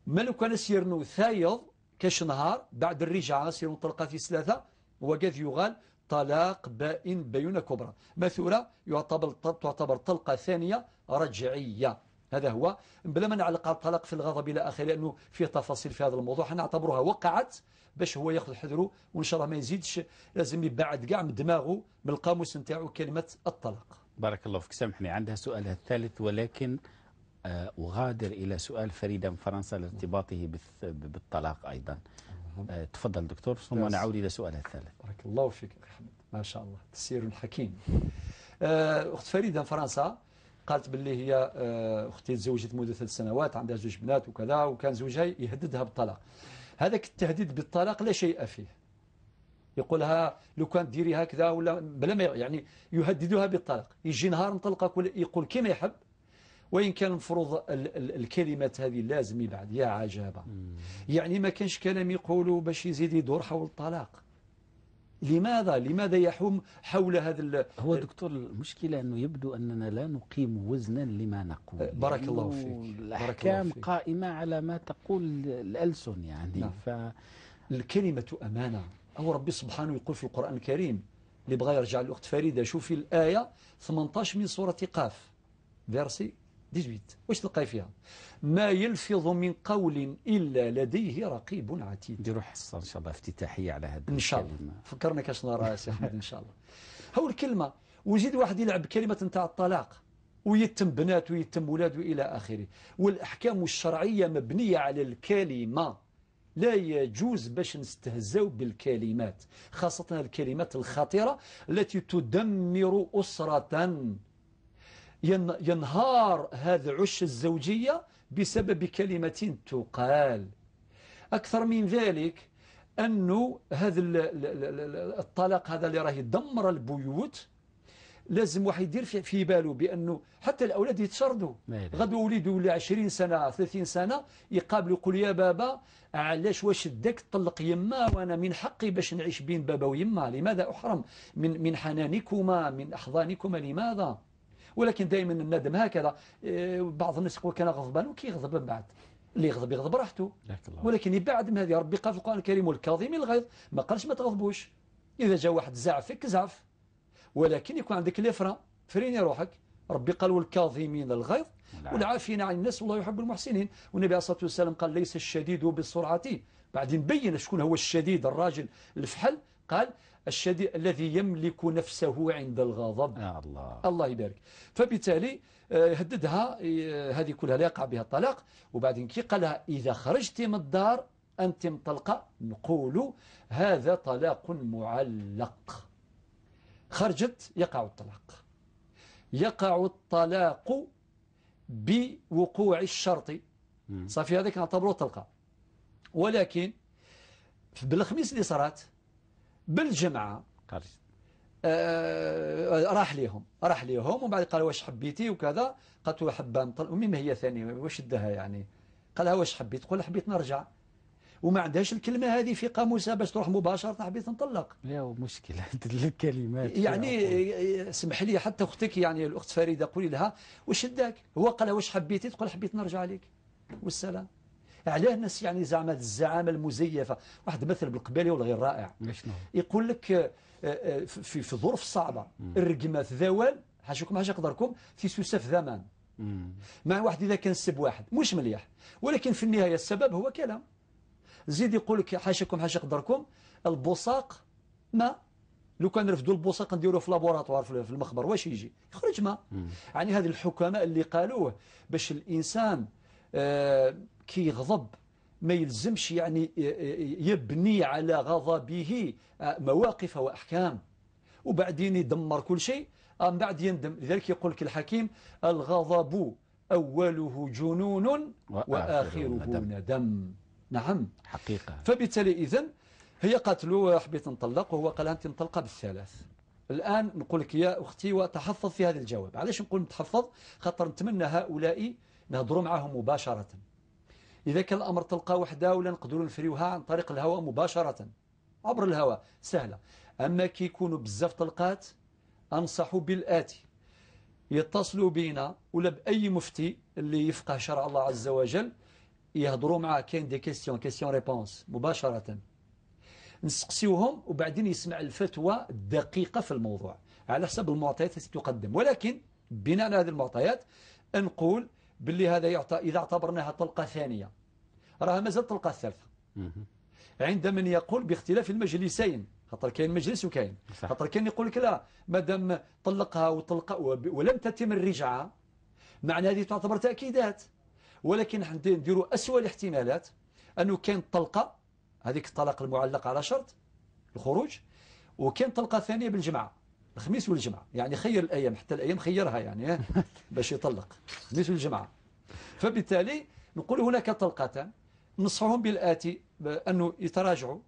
C: ما لو كان سيرنو ثايض كاش نهار بعد الرجعة سيرنو طلقة في ثلاثة وقد يغال طلاق بائن بينة كبرى مثورة، يعتبر تعتبر طلقة ثانية رجعية. هذا هو بلا ما نعلق على الطلاق في الغضب إلى آخره لأنه فيه تفاصيل في هذا الموضوع، حنعتبرها وقعت باش هو ياخذ حذره وإن شاء الله ما يزيدش، لازم يبعد كاع من دماغه من القاموس نتاعو كلمة الطلاق.
B: بارك الله فيك. سامحني عندها سؤالها الثالث، ولكن أغادر إلى سؤال فريدة من فرنسا لارتباطه بالطلاق أيضا. تفضل دكتور ثم نعود إلى سؤالها الثالث.
C: بارك الله فيك أخي أحمد، ما شاء الله تسير حكيم. أخت فريدة من فرنسا قالت باللي هي أختي تزوجت منذ 3 سنوات، عندها 2 بنات وكذا، وكان زوجها يهددها بالطلاق. هذاك التهديد بالطلاق لا شيء فيه، يقولها لو كان ديري هكذا ولا بلا ما يعني يهددها بالطلاق، يجي نهار نطلقك يقول كما يحب. وإن كان المفروض الكلمات هذه لازم يبعد يا عجابة، يعني ما كانش كلام يقولوا باش يزيد يدور حول الطلاق. لماذا يحوم حول هذا
B: هو دكتور المشكلة أنه يبدو أننا لا نقيم وزنا لما نقول.
C: بارك الله فيك.
B: الأحكام قائمة على ما تقول الألسن يعني. نعم.
C: الكلمة أمانة. أو ربي سبحانه يقول في القرآن الكريم اللي بغى يرجع للأخت فريدة، شوفي الآية 18 من سورة قاف verset 18، واش تلقاي فيها؟ ما يلفظ من قول إلا لديه رقيب عتيد.
B: نديروا حصة إن شاء الله افتتاحية على هذا
C: إن شاء الله. فكرنا كاش نهار سي أحمد إن شاء الله. هو الكلمة، وزيد واحد يلعب كلمة نتاع الطلاق ويتم بنات ويتم ولاد وإلى آخره. والأحكام الشرعية مبنية على الكلمة، لا يجوز باش نستهزاو بالكلمات، خاصة الكلمات الخطيرة التي تدمر أسرة. ينهار هذا عش الزوجية بسبب كلمة تقال. أكثر من ذلك أنه هذا الطلاق هذا اللي راه يدمر البيوت، لازم واحد يدير في باله بأنه حتى الأولاد يتشردوا. غدو وليد ولا 20 سنة 30 سنة يقابلوا يقول يا بابا علاش واش داك تطلق يما وأنا من حقي باش نعيش بين بابا ويما، لماذا أحرم من حنانكما من أحضانكما لماذا؟ ولكن دائما الندم هكذا. بعض الناس يقول كان غضبان وكي يغضب من بعد، اللي يغضب يغضب راحته، ولكن يبعد من هذه. ربي قال في القرآن الكريم والكاظمين الغيظ، ما قالش ما تغضبوش. إذا جاء واحد زعفك زعف، ولكن يكون عندك les freins، فريني روحك. ربي قال والكاظمين الغيظ والعافين عن الناس والله يحب المحسنين. والنبي عليه الصلاة والسلام قال ليس الشديد بالسرعة، بعدين بين شكون هو الشديد، الراجل الفحل، قال الشديد الذي يملك نفسه عند الغضب.
B: يا الله،
C: الله يبارك. فبالتالي هددها هذه كلها لا يقع بها الطلاق. وبعدين كي قالها إذا خرجت من الدار أنت مطلقة، نقول هذا طلاق معلق. خرجت يقع الطلاق، يقع الطلاق بوقوع الشرط، صافي هذاك نعتبره طلقة. ولكن بالخميس اللي صارت بالجمعة راح ليهم، راح ليهم ومن بعد قال واش حبيتي وكذا، قالت له حبه نطلق، ومما هي ثاني واش داها يعني، قالها واش حبيت، تقول حبيت نرجع، وما عندهاش الكلمة هذه في قاموسها باش تروح مباشرة حبيت نطلق.
B: لا مشكلة الكلمات
C: يعني. اسمح لي حتى أختك يعني الأخت فريدة قولي لها واش داك، هو قالها واش حبيتي، تقول حبيت نرجع لك والسلام. علاه الناس يعني زعما الزعامة المزيفة. واحد مثل بالقبالي والغير رائع، يقول لك في ظروف صعبة. الرقمات ذوال حاشوكم حاجة قدركم في سوسف ذمان مع واحد اذا كان سب واحد مش مليح، ولكن في النهاية السبب هو كلام. زيد يقول لك حاشاكم حاشا قدركم البصاق ما لو كان نرفدوا البصاق نديروه في laboratoire في المخبر واش يجي؟ يخرج ماء. يعني هذه الحكماء اللي قالوه باش الانسان كي يغضب ما يلزمش يعني يبني على غضبه مواقف واحكام وبعدين يدمر كل شيء من بعد يندم. لذلك يقول لك الحكيم الغضب اوله جنون واخره ندم. نعم
B: حقيقة.
C: فبالتالي إذن هي قالت له حبيت نطلق، وهو قال أنت مطلقة بالثلاث. الآن نقول لك يا أختي وتحفظ في هذا الجواب. علاش نقول نتحفظ؟ خاطر نتمنى هؤلاء نهضروا معهم مباشرة. إذا كان الأمر تلقى وحدة ولا نقدروا نفريوها عن طريق الهواء مباشرة عبر الهواء سهلة. أما كي يكونوا بزاف طلقات أنصح بالآتي: يتصلوا بينا ولا بأي مفتي اللي يفقه شرع الله عز وجل، يهضروا معاه، كاين des questions questions-réponses مباشرة، نسقسيوهم وبعدين يسمع الفتوى الدقيقة في الموضوع على حسب المعطيات التي تقدم. ولكن بناء على هذه المعطيات نقول باللي هذا يعطى إذا اعتبرناها طلقة ثانية راها مازال طلقة الثالثة عند من يقول باختلاف المجلسين، خاطر كاين مجلس وكاين، خاطر كاين يقول لك لا مادام طلقها وطلق ولم تتم الرجعة معنى هذه تعتبر تأكيدات. ولكن نديروا أسوأ الاحتمالات أنه كاين طلقة هذيك الطلاق المعلق على شرط الخروج، وكاين طلقة ثانية بالجمعة، الخميس والجمعة، يعني خير الأيام، حتى الأيام خيرها يعني باش يطلق الخميس والجمعة. فبالتالي نقول هناك طلقتان، ننصحهم بالآتي أنه يتراجعوا،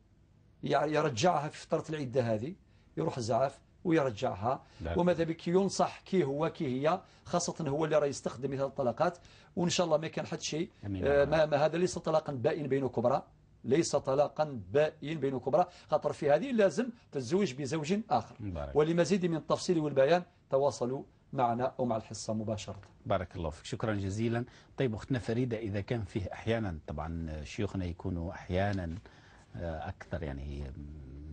C: يرجعها في فترة العدة هذه، يروح الزعاف ويرجعها. وماذا بك ينصح كي هو كي هي، خاصة هو اللي راه يستخدم مثل الطلاقات، وإن شاء الله ما كان حتى شيء. ما هذا ليس طلاقا بائن بين كبرى، ليس طلاقا بائن بين كبرى، خاطر في هذه لازم تتزوج بزوج آخر. ولمزيد من التفصيل والبيان تواصلوا معنا أو مع الحصة مباشرة.
B: بارك الله فيك، شكرا جزيلا. طيب أختنا فريدة، إذا كان فيه أحيانا طبعا شيوخنا يكونوا أحيانا أكثر يعني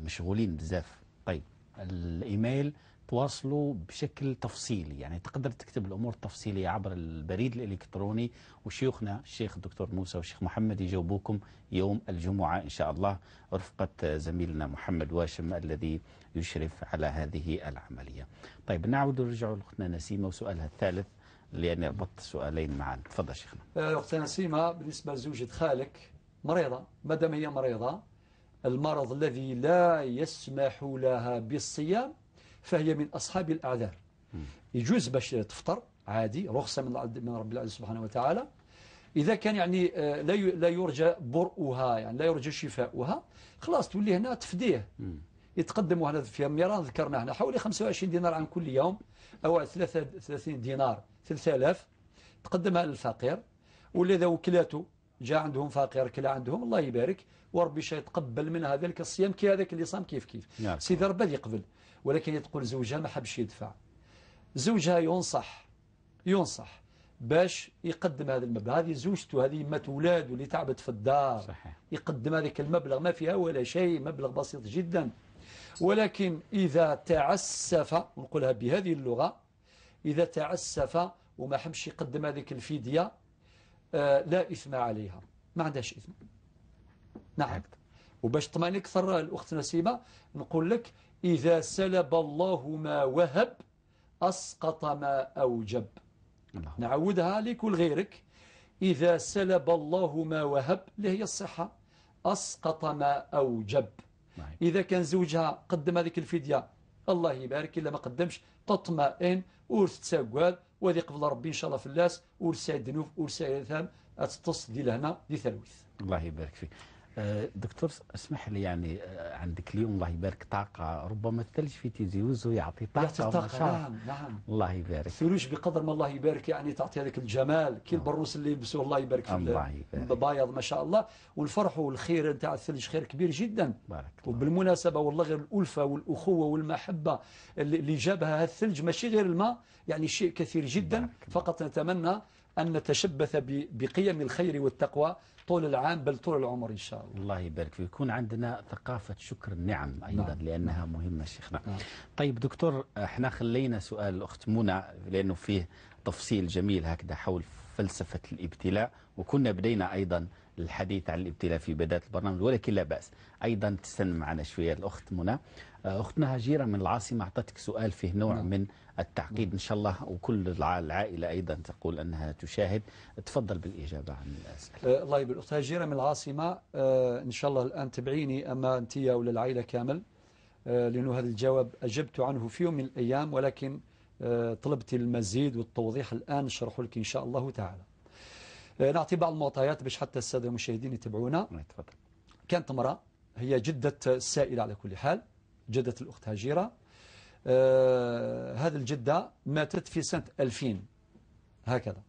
B: مشغولين بزاف، طيب الإيميل تواصلوا بشكل تفصيلي، يعني تقدر تكتب الأمور التفصيلية عبر البريد الإلكتروني، وشيوخنا الشيخ الدكتور موسى والشيخ محمد يجاوبوكم يوم الجمعة إن شاء الله رفقة زميلنا محمد واشم الذي يشرف على هذه العملية. طيب نعود ونرجع لأختنا نسيمة وسؤالها الثالث لأني ربطت سؤالين معا. تفضل شيخنا.
C: أختنا نسيمة، بالنسبة لزوجة خالك مريضة، ما دام هي مريضة المرض الذي لا يسمح لها بالصيام فهي من أصحاب الأعذار. يجوز باش تفطر عادي، رخصة من رب العزة سبحانه وتعالى. إذا كان يعني لا يرجى برؤها، يعني لا يرجى شفاؤها، خلاص تولي هنا تفديه. يتقدم هنا في ميران ذكرنا هنا حوالي 25 دينار عن كل يوم أو 33 دينار 3000 تقدمها للفقير، ولا إذا وكلاته جاء عندهم فقير كلا عندهم الله يبارك وربي شي يتقبل منها ذلك الصيام كي هذاك اللي صام كيف كيف. سيدي ربي يقبل. ولكن تقول زوجها ما حبش يدفع، زوجها ينصح باش يقدم هذا المبلغ. هذه زوجته، هذه مات اولاده اللي تعبت في الدار. صحيح. يقدم هذاك المبلغ، ما فيها ولا شيء، مبلغ بسيط جدا. ولكن إذا تعسف، ونقولها بهذه اللغة، إذا تعسف وما حبش يقدم هذيك الفدية لا إثم عليها، ما عندهاش إثم. نعم. وباش تطمئن أكثر الأخت نسيمة نقول لك إذا سلب الله ما وهب أسقط ما أوجب. نعودها لك ولغيرك. إذا سلب الله ما وهب اللي هي الصحة أسقط ما أوجب. إذا كان زوجها قدم هذيك الفدية الله يبارك، إلا ما قدمش تطمئن ورث تساقوال وهذه قبل ربي إن شاء الله في اللاس ورث الذنوب ورث الآثام تتص دي لهنا دي ثلوث.
B: الله يبارك فيك. دكتور اسمح لي، يعني عندك اليوم الله يبارك طاقة، ربما الثلج في تيزي وزو يعطي طاقة.
C: يعطي طاقة، نعم نعم.
B: الله يبارك.
C: الثلوج بقدر ما الله يبارك يعني تعطي هذاك الجمال، كي البروس اللي يلبسوه الله يبارك في
B: الله يبارك.
C: بايض ما شاء الله، والفرح والخير نتاع الثلج خير كبير جدا.
B: بارك الله.
C: وبالمناسبة والله غير الألفة والأخوة والمحبة اللي جابها الثلج ماشي غير الماء، يعني شيء كثير جدا. فقط نتمنى أن نتشبث بقيم الخير والتقوى طول العام بل طول العمر إن شاء الله.
B: الله يبارك فيك. يكون عندنا ثقافة شكر النعم أيضا.
C: نعم.
B: لأنها مهمة شيخنا.
C: نعم.
B: طيب دكتور، احنا خلينا سؤال الأخت منى لأنه فيه تفصيل جميل هكذا حول فلسفة الابتلاء، وكنا بدينا أيضا الحديث عن الابتلاء في بداية البرنامج، ولكن لا بأس أيضا تستنى معنا شوية الأخت منى. أختنا هجيرة من العاصمة أعطتك سؤال فيه نوع
C: نعم.
B: من التعقيد إن شاء الله، وكل العائلة أيضا تقول أنها تشاهد. تفضل بالإجابة عن الأسئلة.
C: الله يبارك. الأخت هجيرة من العاصمة، إن شاء الله الآن تبعيني أما أنت ولا العائلة كامل، لأنه هذا الجواب أجبت عنه في يوم من الأيام، ولكن طلبت المزيد والتوضيح الآن نشرحه لك إن شاء الله تعالى. نعطي بعض المعطيات باش حتى السادة المشاهدين يتبعونا.
B: تفضل.
C: كانت امرأة هي جدة السائلة على كل حال، جدة الأخت هجيرة. هذه الجدة ماتت في سنة 2000 هكذا.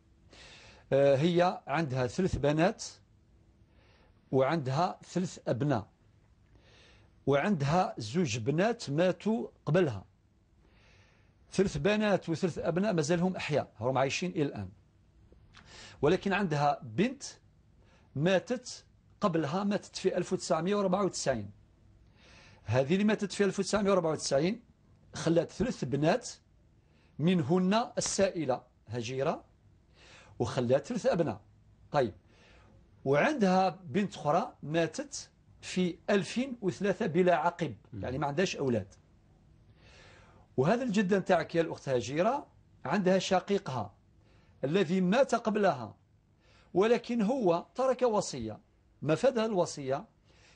C: هي عندها 3 بنات وعندها 3 أبناء، وعندها 2 بنات ماتوا قبلها. 3 بنات و3 أبناء مازالهم أحياء، هم عايشين إلى الآن. ولكن عندها بنت ماتت قبلها، ماتت في 1994. هذه اللي ماتت في 1994 خلات 3 بنات منهن السائلة هجيرة، وخلات 3 أبناء. طيب، وعندها بنت أخرى ماتت في 2003 بلا عقب، يعني ما عندهاش أولاد. وهذا الجدة نتاعك يا الأخت هجيرة عندها شقيقها الذي مات قبلها، ولكن هو ترك وصية، مفادها الوصية،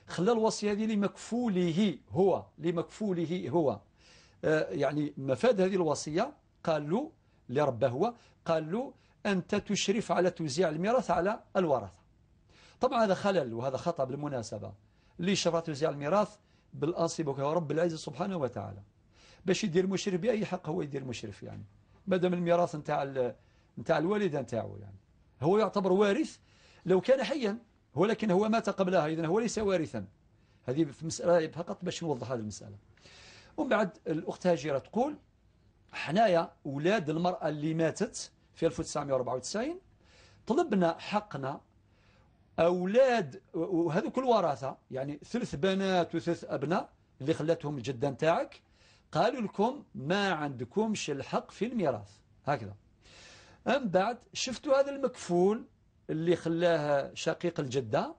C: خلى الوصية هذه لمكفوله هو، لمكفوله هو. يعني مفاد هذه الوصية قال له لربه هو، قال له أنت تشرف على توزيع الميراث على الورثة. طبعا هذا خلل وهذا خطأ بالمناسبة. اللي شرف توزيع الميراث بالأنصب وهو رب العزة سبحانه وتعالى، باش يدير مشرف بأي حق هو يدير مشرف؟ يعني ما دام الميراث نتاع الوالدة نتاعو، يعني هو يعتبر وارث لو كان حيا، ولكن هو مات قبلها، إذن هو ليس وارثا. هذه في مسألة فقط باش نوضح هذه المسألة. ومن بعد الأخت هاجرة تقول حنايا أولاد المرأة اللي ماتت في 1994 طلبنا حقنا، أولاد وهذوك الورثة، يعني 3 بنات و3 أبناء اللي خلاتهم الجدة نتاعك، قالوا لكم ما عندكمش الحق في الميراث هكذا. من بعد شفتوا هذا المكفول اللي خلاه شقيق الجدة،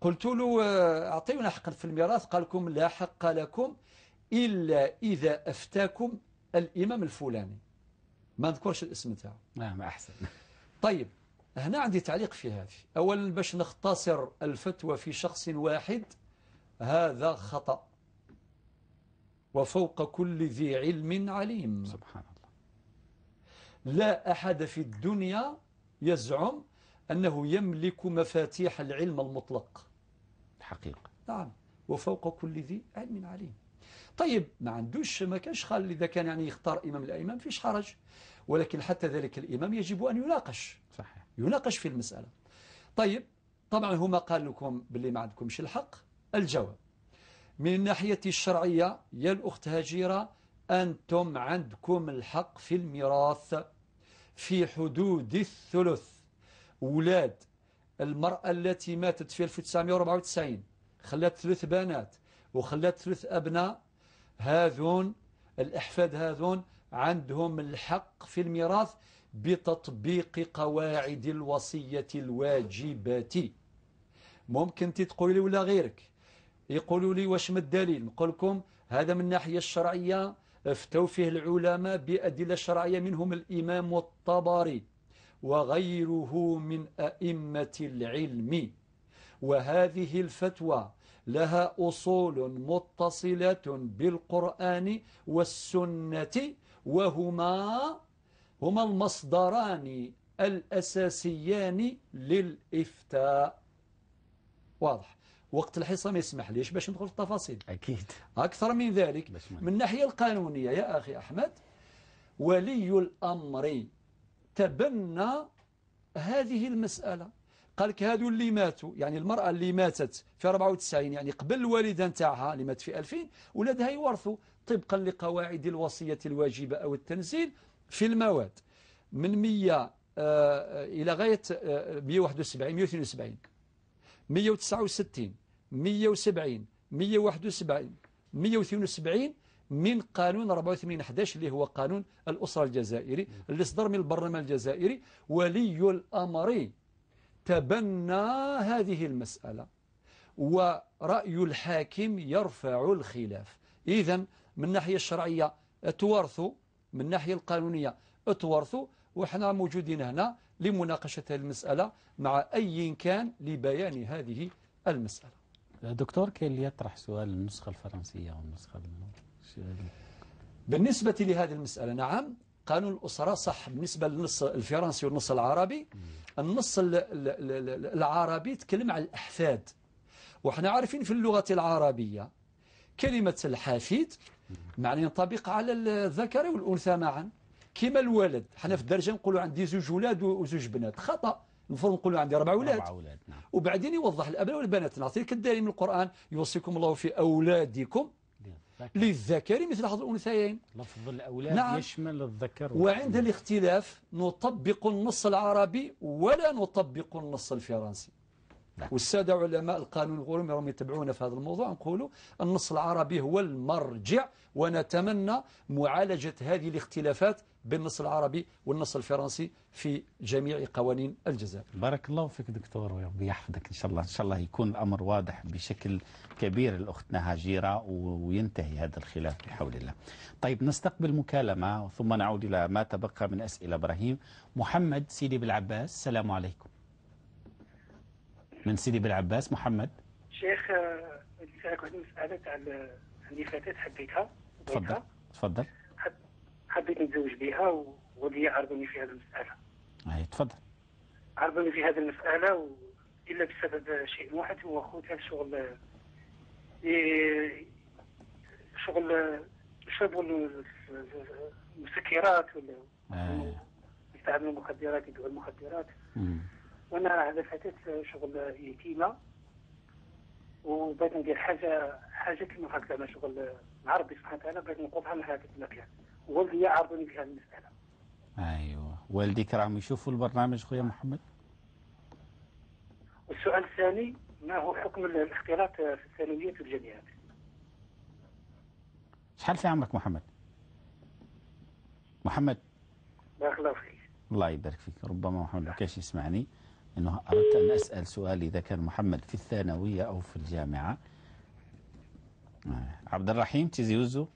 C: قلت له أعطيونا حقا في الميراث، قال لكم لا حق لكم إلا إذا أفتاكم الإمام الفلاني، ما نذكرش الاسم تاعو.
B: نعم أحسن.
C: طيب هنا عندي تعليق في هذه. أولا باش نختصر الفتوى في شخص واحد هذا خطأ، وفوق كل ذي علم عليم.
B: سبحان الله.
C: لا أحد في الدنيا يزعم أنه يملك مفاتيح العلم المطلق.
B: حقيقة.
C: نعم، وفوق كل ذي علم عليم. طيب ما عندوش، ما كانش خال إذا كان يعني يختار إمام الأئمة فيش حرج، ولكن حتى ذلك الإمام يجب أن يناقش.
B: صحيح.
C: يناقش في المسألة. طيب طبعا هما قال لكم باللي ما عندكمش الحق. الجواب من الناحية الشرعية يا الأخت هاجيرة، أنتم عندكم الحق في الميراث في حدود الثلث. أولاد المرأة التي ماتت في 1994 خلت 3 بنات وخلت 3 أبناء، هذون الأحفاد هذون عندهم الحق في الميراث بتطبيق قواعد الوصية الواجبة. ممكن تقولي ولا غيرك يقولوا لي واش من الدليل؟ نقول لكم هذا من الناحية الشرعية افتوا فيه العلماء بأدلة شرعية، منهم الإمام الطبري وغيره من أئمة العلم، وهذه الفتوى لها أصول متصلة بالقرآن والسنة، وهما المصدران الأساسيان للإفتاء. واضح. وقت الحصة ما يسمح ليش باش ندخل في التفاصيل.
B: أكيد.
C: أكثر من ذلك من الناحية القانونية يا أخي أحمد، ولي الأمر تبنى هذه المسألة، قال لك هذو اللي ماتوا، يعني المرأة اللي ماتت في 94 يعني قبل الوالدة نتاعها اللي مات في 2000، ولادها يورثوا طبقا لقواعد الوصية الواجبة أو التنزيل في المواد من إلى غاية 171 172 169 170 171 172 من قانون 84/11 اللي هو قانون الأسرة الجزائري اللي صدر من البرلمان الجزائري. ولي الأمر تبنى هذه المسألة، ورأي الحاكم يرفع الخلاف. إذن من الناحية الشرعية تورثوا، من الناحية القانونية تورثوا، وحنا موجودين هنا لمناقشة هذه المسألة مع أي كان لبيان هذه المسألة.
B: دكتور، كاين اللي يطرح سؤال النسخة الفرنسية والنسخة
C: بالنسبة لهذه المسألة. نعم، قانون الأسرة صح بالنسبة للنص الفرنسي والنص العربي. النص العربي تكلم على الأحفاد، وحنا عارفين في اللغة العربية كلمة الحفيد معنى ينطبق على الذكر والأنثى معا، كما الولد. حنا في الدرجة نقولوا عندي زوج ولاد وزوج بنات، خطأ، المفروض نقولوا عندي 4 أولاد.
B: 4 أولاد، نعم.
C: وبعدين يوضح الأبناء والبنات. نعطيك الدليل من القرآن: يوصيكم الله في أولادكم للذكر مثل حظ الأنثيين.
B: لفظ الأولاد، نعم، يشمل الذكر.
C: وعند الاختلاف نطبق النص العربي ولا نطبق النص الفرنسي. نعم. والسادة علماء القانون الغرمي راهم يتبعونا في هذا الموضوع. نقولوا النص العربي هو المرجع، ونتمنى معالجة هذه الاختلافات بالنص العربي والنص الفرنسي في جميع قوانين الجزائر.
B: بارك الله فيك دكتور، وربي يحفظك إن شاء الله. إن شاء الله يكون الأمر واضح بشكل كبير لأختنا هاجيرة وينتهي هذا الخلاف بحول الله. طيب، نستقبل مكالمة ثم نعود إلى ما تبقى من أسئلة. إبراهيم محمد سيدي بالعباس، السلام عليكم. من سيدي بالعباس محمد.
I: شيخ، نسألك واحد المسألة تاع عندي فتاة حبيتها.
B: تفضل تفضل.
I: حبيت نتزوج بها وولي عرضوني في هذه المسألة.
B: أي تفضل.
I: عرضوني في هذه المسألة إلا بسبب شيء واحد، هو خوتها شغل شغل شربوا المسكرات ولا يستعملوا المخدرات، يدعوا المخدرات. وانا هذا فتاة شغل يتيمة، وبغيت ندير حاجة كيما هكا، زعما شغل مع ربي سبحانه وتعالى، بغيت نقومها من هذاك المكان. والدي عرضوني في هذه المسألة.
B: ايوه، والديك راهم يشوفوا البرنامج خويا محمد؟
I: والسؤال الثاني: ما هو حكم الاختلاط في الثانويات والجامعات؟
B: شحال في عمرك محمد؟ محمد،
I: بارك الله فيك.
B: الله يبارك فيك. ربما محمد ما كانش يسمعني، انه اردت ان اسال سؤال اذا كان محمد في الثانويه او في الجامعه. عبد الرحيم تيزي وزو.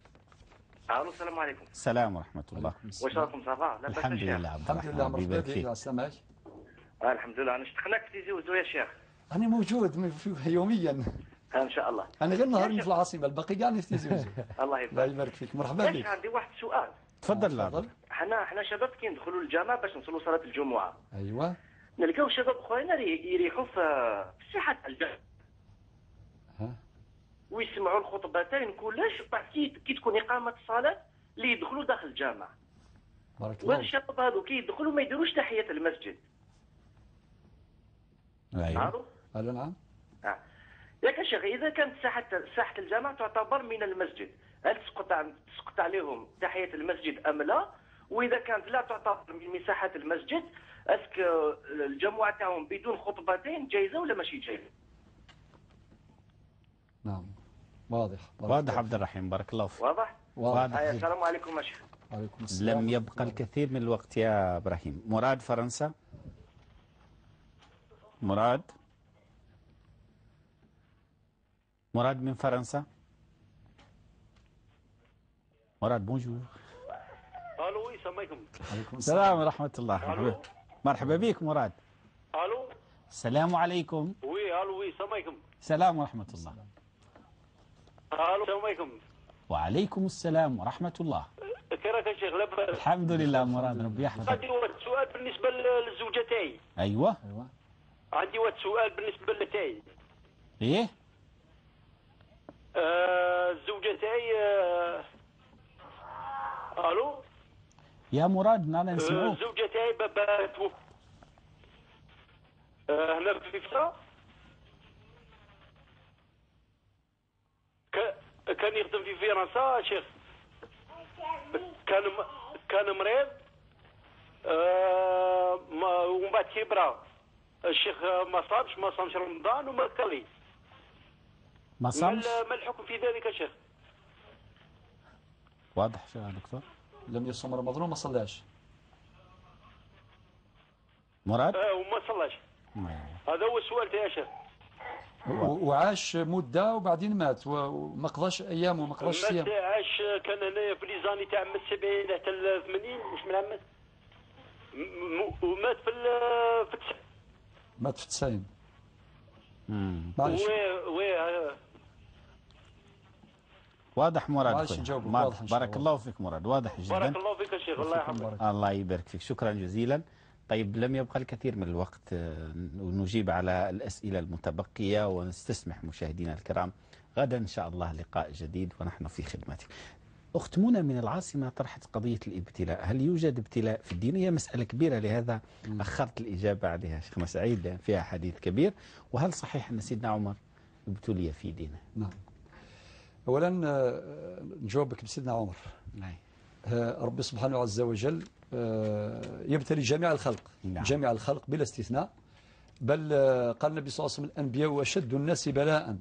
J: الو، السلام عليكم.
B: السلام ورحمه الله.
J: واش راكم، ça va؟
B: الحمد لله عبد
C: الحمد لله، مرحبا بك. السلام.
J: الحمد لله، انا اشتقناك في تيزي وزو يا شيخ.
C: انا موجود يوميا
J: ان شاء الله.
C: انا غير نهار في العاصمه، الباقي كاع في تيزي وزو.
J: الله يبارك.
C: الله يبارك فيك، مرحبا بك.
J: عندي واحد السؤال.
B: تفضل.
J: حنا شباب كي ندخلوا للجامع باش نصلوا صلاه الجمعه،
C: ايوا،
J: نلقاو شباب خوينا يريحوا في الساحه تاع الجامع ويسمعوا الخطبتين كلش، بعد كي تكون اقامه الصلاه اللي يدخلوا داخل الجامع.
C: بارك الله.
J: والشباب هذو كي يدخلوا ما يديروش تحيه المسجد.
B: ايوا.
C: الو، نعم.
J: ياك شيخ، اذا كانت ساحه الجامع تعتبر من المسجد، هل تسقط عليهم تحيه المسجد ام لا؟ واذا كانت لا تعتبر من مساحه المسجد، est-ce que الجمعه تاعهم بدون خطبتين جايزه ولا ماشي جايزه؟
C: نعم، واضح.
B: واضح عبد الرحيم، بارك الله فيك.
J: واضح؟
B: واضح.
J: السلام عليكم يا شيخ.
C: وعليكم السلام.
B: لم يبقى الكثير من الوقت يا ابراهيم. مراد فرنسا. مراد، مراد من فرنسا. مراد، bonjour.
K: الو، السلام عليكم.
C: عليكم
B: السلام ورحمة الله.
K: الو،
B: مرحبا بك مراد.
K: الو،
B: السلام عليكم.
K: oui، الو، oui، السلام عليكم.
B: السلام ورحمة الله.
K: الو، السلام عليكم.
B: وعليكم السلام ورحمة الله.
K: كي راك يا شيخ؟ لاباس؟
B: الحمد لله مراد، ربي يحفظك.
K: عندي واحد السؤال بالنسبة للزوجة تاعي.
B: ايوه.
K: عندي واحد السؤال بالنسبة لتاعي.
B: ايه؟
K: الزوجة تاعي. الو
B: يا مراد، انا نسمعوك.
K: الزوجة تاعي بابا توفى هنا في فرنسا، كان يخدم في فرنسا شيخ، كان مريض. ومن بعد كبرى الشيخ ما صامش رمضان وما كلي
B: ما صامش.
K: ما الحكم في ذلك يا شيخ؟
B: واضح يا دكتور،
C: لم يصوم رمضان وما صلاش
B: مراد.
K: وما صلاش. هذا هو السؤال يا شيخ.
C: وعاش مدة وبعدين مات وما قضاش أيام وما قضاش صيام.
K: عاش كان هنايا في les années تاع من 70 حتى 80 واش من عام، ومات في 90.
C: مات في 90. معليش.
K: oui
B: واضح مراد. واضح. بارك الله فيك مراد، واضح جدا.
K: بارك الله فيك يا شيخ، الله يحفظك.
B: الله يبارك فيك، شكرا جزيلا. طيب لم يبقى الكثير من الوقت ونجيب على الأسئلة المتبقية ونستسمح مشاهدينا الكرام. غدا إن شاء الله لقاء جديد ونحن في خدمتك. أخت منى من العاصمة طرحت قضية الابتلاء، هل يوجد ابتلاء في الدين؟ هي مسألة كبيرة، لهذا أخرت الإجابة عليها شيخنا سعيد لأن فيها حديث كبير. وهل صحيح أن سيدنا عمر ابتلي في دينه؟
C: نعم. أولا نجاوبك بسيدنا عمر.
B: نعم.
C: ربي سبحانه عز وجل يبتلي جميع الخلق. نعم. جميع الخلق بلا استثناء، بل قال النبي صلى الله عليه وسلم الأنبياء أشد الناس بلاء،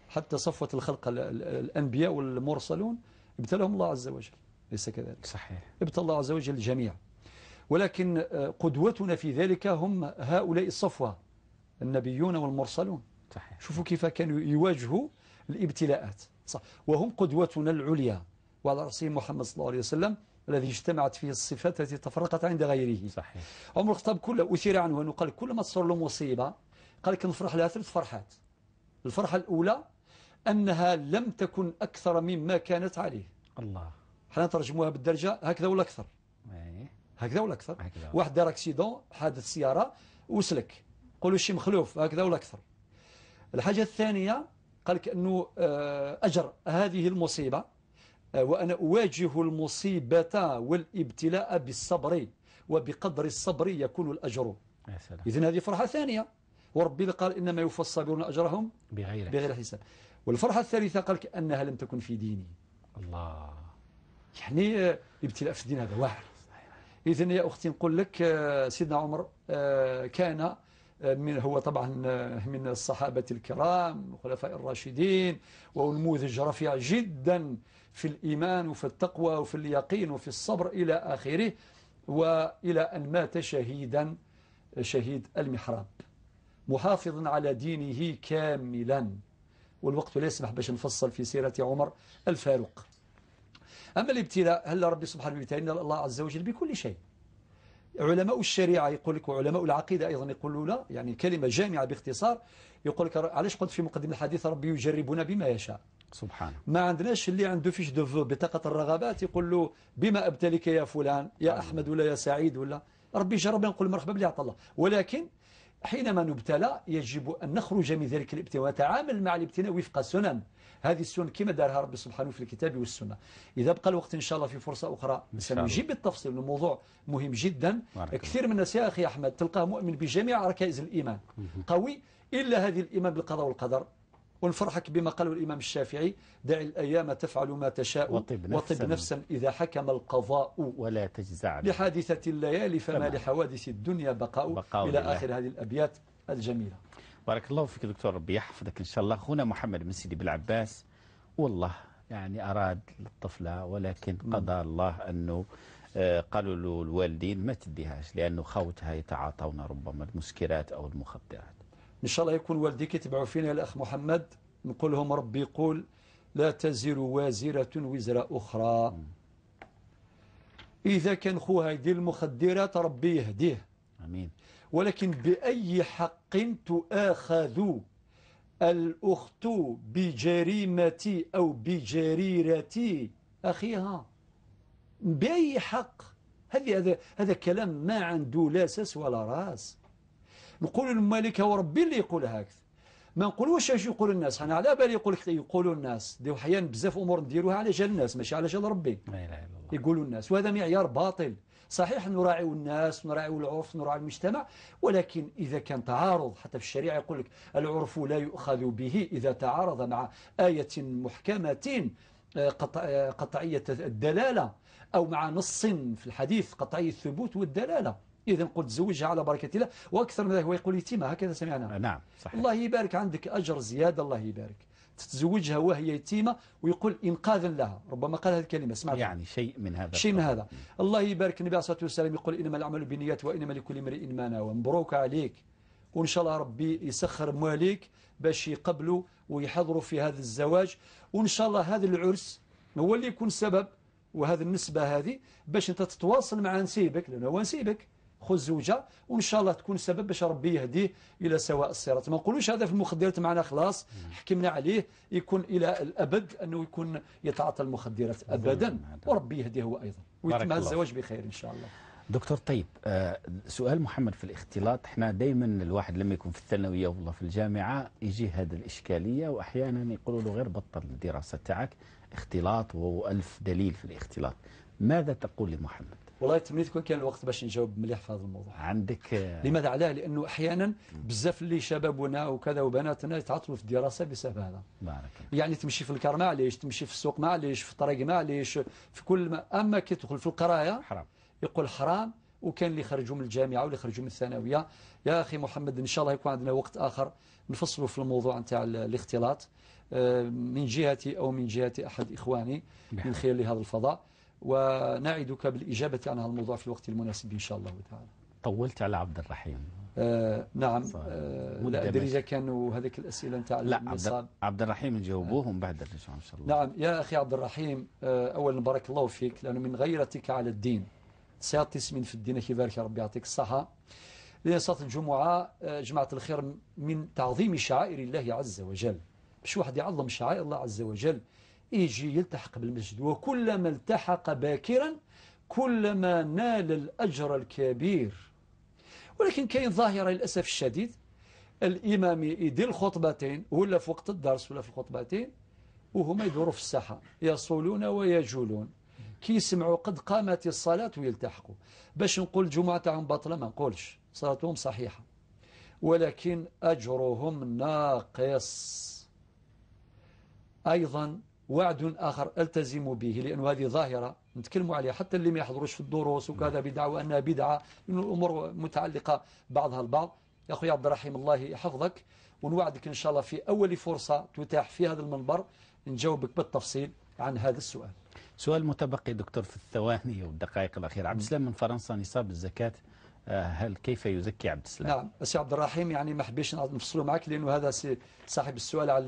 C: حتى صفوة الخلق الأنبياء والمرسلون ابتلاهم الله عز وجل، ليس كذلك؟
B: صحيح.
C: ابتلى الله عز وجل الجميع، ولكن قدوتنا في ذلك هم هؤلاء الصفوة النبيون والمرسلون.
B: صحيح.
C: شوفوا كيف كانوا يواجهوا الابتلاءات، صح، وهم قدوتنا العليا، وعلى رأسهم محمد صلى الله عليه وسلم الذي اجتمعت فيه الصفات التي تفرقت عند غيره.
B: صحيح.
C: عمر الخطاب كله أثير عنه أنه قال كل ما تصير له مصيبة قال كنفرح لها 3 فرحات. الفرحة الأولى أنها لم تكن أكثر مما كانت عليه.
B: الله.
C: حنا ترجموها بالدرجة هكذا ولا أكثر. هكذا ولا أكثر. واحد دار accident، حادث سيارة وسلك، قولوا شي مخلوف، هكذا ولا أكثر. الحاجة الثانية قال لك أنه أجر هذه المصيبة، وأنا أواجه المصيبة والابتلاء بالصبر، وبقدر الصبر يكون الأجر. إذن هذه فرحة ثانية، وربي قال إنما يوفى الصابرون أجرهم بغير حساب. والفرحة الثالثة قال لك أنها لم تكن في ديني.
B: الله.
C: يعني الابتلاء في الدين هذا واحد. إذن يا أختي نقول لك سيدنا عمر كان من هو طبعا من الصحابة الكرام الخلفاء الراشدين، وهو نموذج رفيع جدا في الإيمان وفي التقوى وفي اليقين وفي الصبر إلى آخره، وإلى أن مات شهيدا، شهيد المحراب، محافظا على دينه كاملا. والوقت لا يسمح باش نفصل في سيرة عمر الفاروق. أما الابتلاء، هل ربي سبحانه وتعالى الله عز وجل بكل شيء؟ علماء الشريعة يقول لك، وعلماء العقيدة أيضا يقولوا لا، يعني كلمة جامعة باختصار، يقول لك علاش قلت في مقدمة الحديث ربي يجربنا بما يشاء.
B: سبحانه.
C: ما عندناش اللي عنده fiche de vœux بطاقة الرغبات يقول له بما أبتليك يا فلان، يا أحمد ولا يا سعيد ولا، ربي جربنا نقول مرحبا بلي عطى الله. ولكن حينما نبتلى يجب أن نخرج من ذلك الابتلاء ونتعامل مع الابتلاء وفق سنن، هذه السنن كما دارها ربي سبحانه في الكتاب والسنة. إذا بقى الوقت إن شاء الله في فرصة أخرى سنجيب بالتفصيل، الموضوع مهم جدا. كثير من الناس يا أخي أحمد تلقاه مؤمن بجميع ركائز الإيمان قوي، إلا هذه الإيمان بالقضاء والقدر. ونفرحك بما قاله الإمام الشافعي: دع الأيام تفعل ما تشاء وطب نفسا إذا حكم القضاء
B: ولا تجزع
C: لحادثة الليالي فما لحوادث الدنيا بقاء، إلى آخر هذه الأبيات الجميلة.
B: بارك الله فيك دكتور، ربي يحفظك إن شاء الله. أخونا محمد بن سيدي بالعباس والله يعني أراد الطفلة، ولكن قضى الله أنه قالوا له الوالدين ما تديهاش لأنه خوتها يتعاطون ربما المسكرات أو المخدرات.
C: إن شاء الله يكون والديك يتبعوا فينا الأخ محمد، نقول لهم ربي يقول لا تزر وازرة وزر أخرى. إذا كان خوها يدير المخدرات ربي يهديه.
B: آمين.
C: ولكن بأي حق تؤاخذ الأخت بجريمة أو بجريرة أخيها؟ بأي حق؟ هذا كلام ما عنده لا أساس ولا راس. نقول الملكة وربي اللي يقول هكذا، ما نقولوش اش يقول الناس. انا على بالي يقول لك يقولوا الناس، ديو احيانا بزاف امور نديروها على جال الناس ماشي على جال ربي.
B: لا اله الا الله.
C: يقولوا الناس، وهذا معيار باطل. صحيح نراعيو الناس ونراعيو العرف ونراعي المجتمع، ولكن اذا كان تعارض حتى في الشريعه يقول لك العرف لا يؤخذ به اذا تعارض مع ايه محكمه قطعية الدلالة أو مع نص في الحديث قطعي الثبوت والدلالة. إذا قلت تزوجها على بركة الله، وأكثر من ذلك هو يقول يتيمة، هكذا سمعنا.
B: نعم صحيح.
C: الله يبارك، عندك أجر زيادة، الله يبارك، تتزوجها وهي يتيمة ويقول إنقاذا لها، ربما قال هذه الكلمة سمعت،
B: يعني شيء من هذا،
C: شيء من هذا. الله يبارك. النبي عليه الصلاة والسلام يقول إنما الأعمال بالنيات وإنما لكل امرئ ما نوى. مبروك عليك، وإن شاء الله ربي يسخر مواليك باش يقبلوا ويحضروا في هذا الزواج، وإن شاء الله هذا العرس هو اللي يكون سبب، وهذه النسبة هذه باش أنت تتواصل مع نسيبك، لأنه هو نسيبك، خذ زوجة، وإن شاء الله تكون سبب باش ربي يهديه إلى سواء الصراط. ما نقولوش هذا في المخدرات معنا خلاص حكمنا عليه يكون إلى الأبد أنه يكون يتعاطى المخدرات أبدا، وربي يهديه هو أيضا ويتم الزواج بخير إن شاء الله.
B: دكتور طيب، سؤال محمد في الاختلاط، احنا دائما الواحد لما يكون في الثانوية والله في الجامعة يجي هذه الإشكالية، وأحيانا يقولوا له غير بطل الدراسة تاعك، اختلاط وألف دليل في الاختلاط. ماذا تقول لمحمد؟
C: والله تمنيت كون كان الوقت باش نجاوب مليح في هذا الموضوع.
B: عندك
C: لماذا؟ علاه؟ لأنه أحيانا بزاف اللي شبابنا وكذا وبناتنا يتعطلوا في الدراسة بسبب هذا.
B: بارك.
C: يعني تمشي في الكار معليش، تمشي في السوق معليش، في الطريق معليش، في كل ما، أما كي تدخل في القراية
B: حرام،
C: يقول حرام. وكان اللي خرجوا من الجامعة واللي خرجوا من الثانوية. يا أخي محمد إن شاء الله يكون عندنا وقت آخر نفصلوا في الموضوع نتاع الاختلاط من جهتي أو من جهة أحد إخواني من خلال هذا الفضاء، ونعدك بالإجابة عن هذا الموضوع في الوقت المناسب إن شاء الله تعالى.
B: طولت على عبد الرحيم.
C: نعم، لا أدري إذا كانوا هذيك الأسئلة نتاع النصاب.
B: عبد الرحيم نجاوبوه ومن بعد نرجعوا إن شاء الله.
C: نعم يا أخي عبد الرحيم، أولا بارك الله فيك، لأنه من غيرتك على الدين سيعطي سمين في الدين، كيفارك يا ربي يعطيك الصحة. لأن صلاة الجمعة جماعة الخير من تعظيم شعائر الله عز وجل، باش واحد يعظم شعائر الله عز وجل يجي يلتحق بالمسجد، وكلما التحق باكرا كلما نال الأجر الكبير. ولكن كاين ظاهرة للأسف الشديد، الإمام يدير الخطبتين ولا في وقت الدرس ولا في الخطبتين، وهما يدوروا في الساحة يصولون ويجولون، كي يسمعوا قد قامت الصلاة ويلتحقوا. باش نقول الجمعة تاعهم باطلة ما نقولش، صلاتهم صحيحة، ولكن أجرهم ناقص. أيضا وعد آخر ألتزم به، لأن هذه ظاهرة نتكلم عليها حتى اللي ما يحضروش في الدروس وكذا بدعوى أنها بدعة، إن الأمور متعلقة بعضها البعض. يا أخوي عبد الرحيم الله يحفظك، ونوعدك إن شاء الله في أول فرصة تتاح في هذا المنبر نجاوبك بالتفصيل عن هذا السؤال.
B: سؤال متبقي دكتور في الثواني والدقائق الأخيرة. عبد السلام من فرنسا، نصاب الزكاة هل كيف يزكي عبد السلام؟
C: نعم سي عبد الرحيم، يعني ما حبيش نفصلوا معك لأنه هذا صاحب السؤال على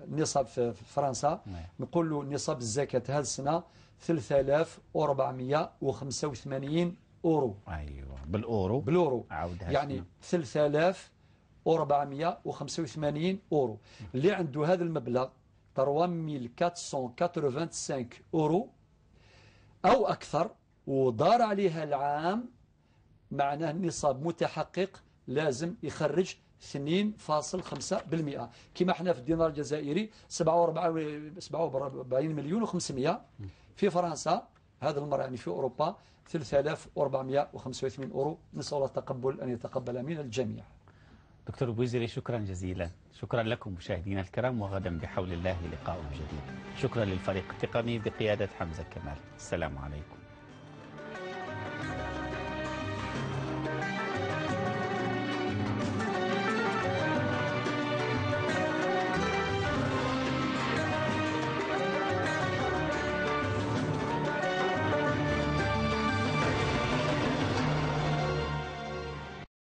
C: النصاب في فرنسا. نقول له نصاب الزكاة هذه السنة 3485 أورو.
B: أيوة بالأورو.
C: بالأورو يعني 3485 أورو. اللي عنده هذا المبلغ 3485 أورو أو أكثر ودار عليها العام، معناه النصاب متحقق، لازم يخرج 2.5%. كما احنا في الدينار الجزائري 47 مليون و500، في فرنسا هذا المرة يعني في أوروبا 3485 أورو. نسأل الله التقبل، أن يتقبل من الجميع.
B: دكتور بويزري شكرا جزيلا، شكرا لكم مشاهدينا الكرام، وغدا بحول الله لقاء جديد. شكرا للفريق التقني بقيادة حمزة كمال. السلام عليكم.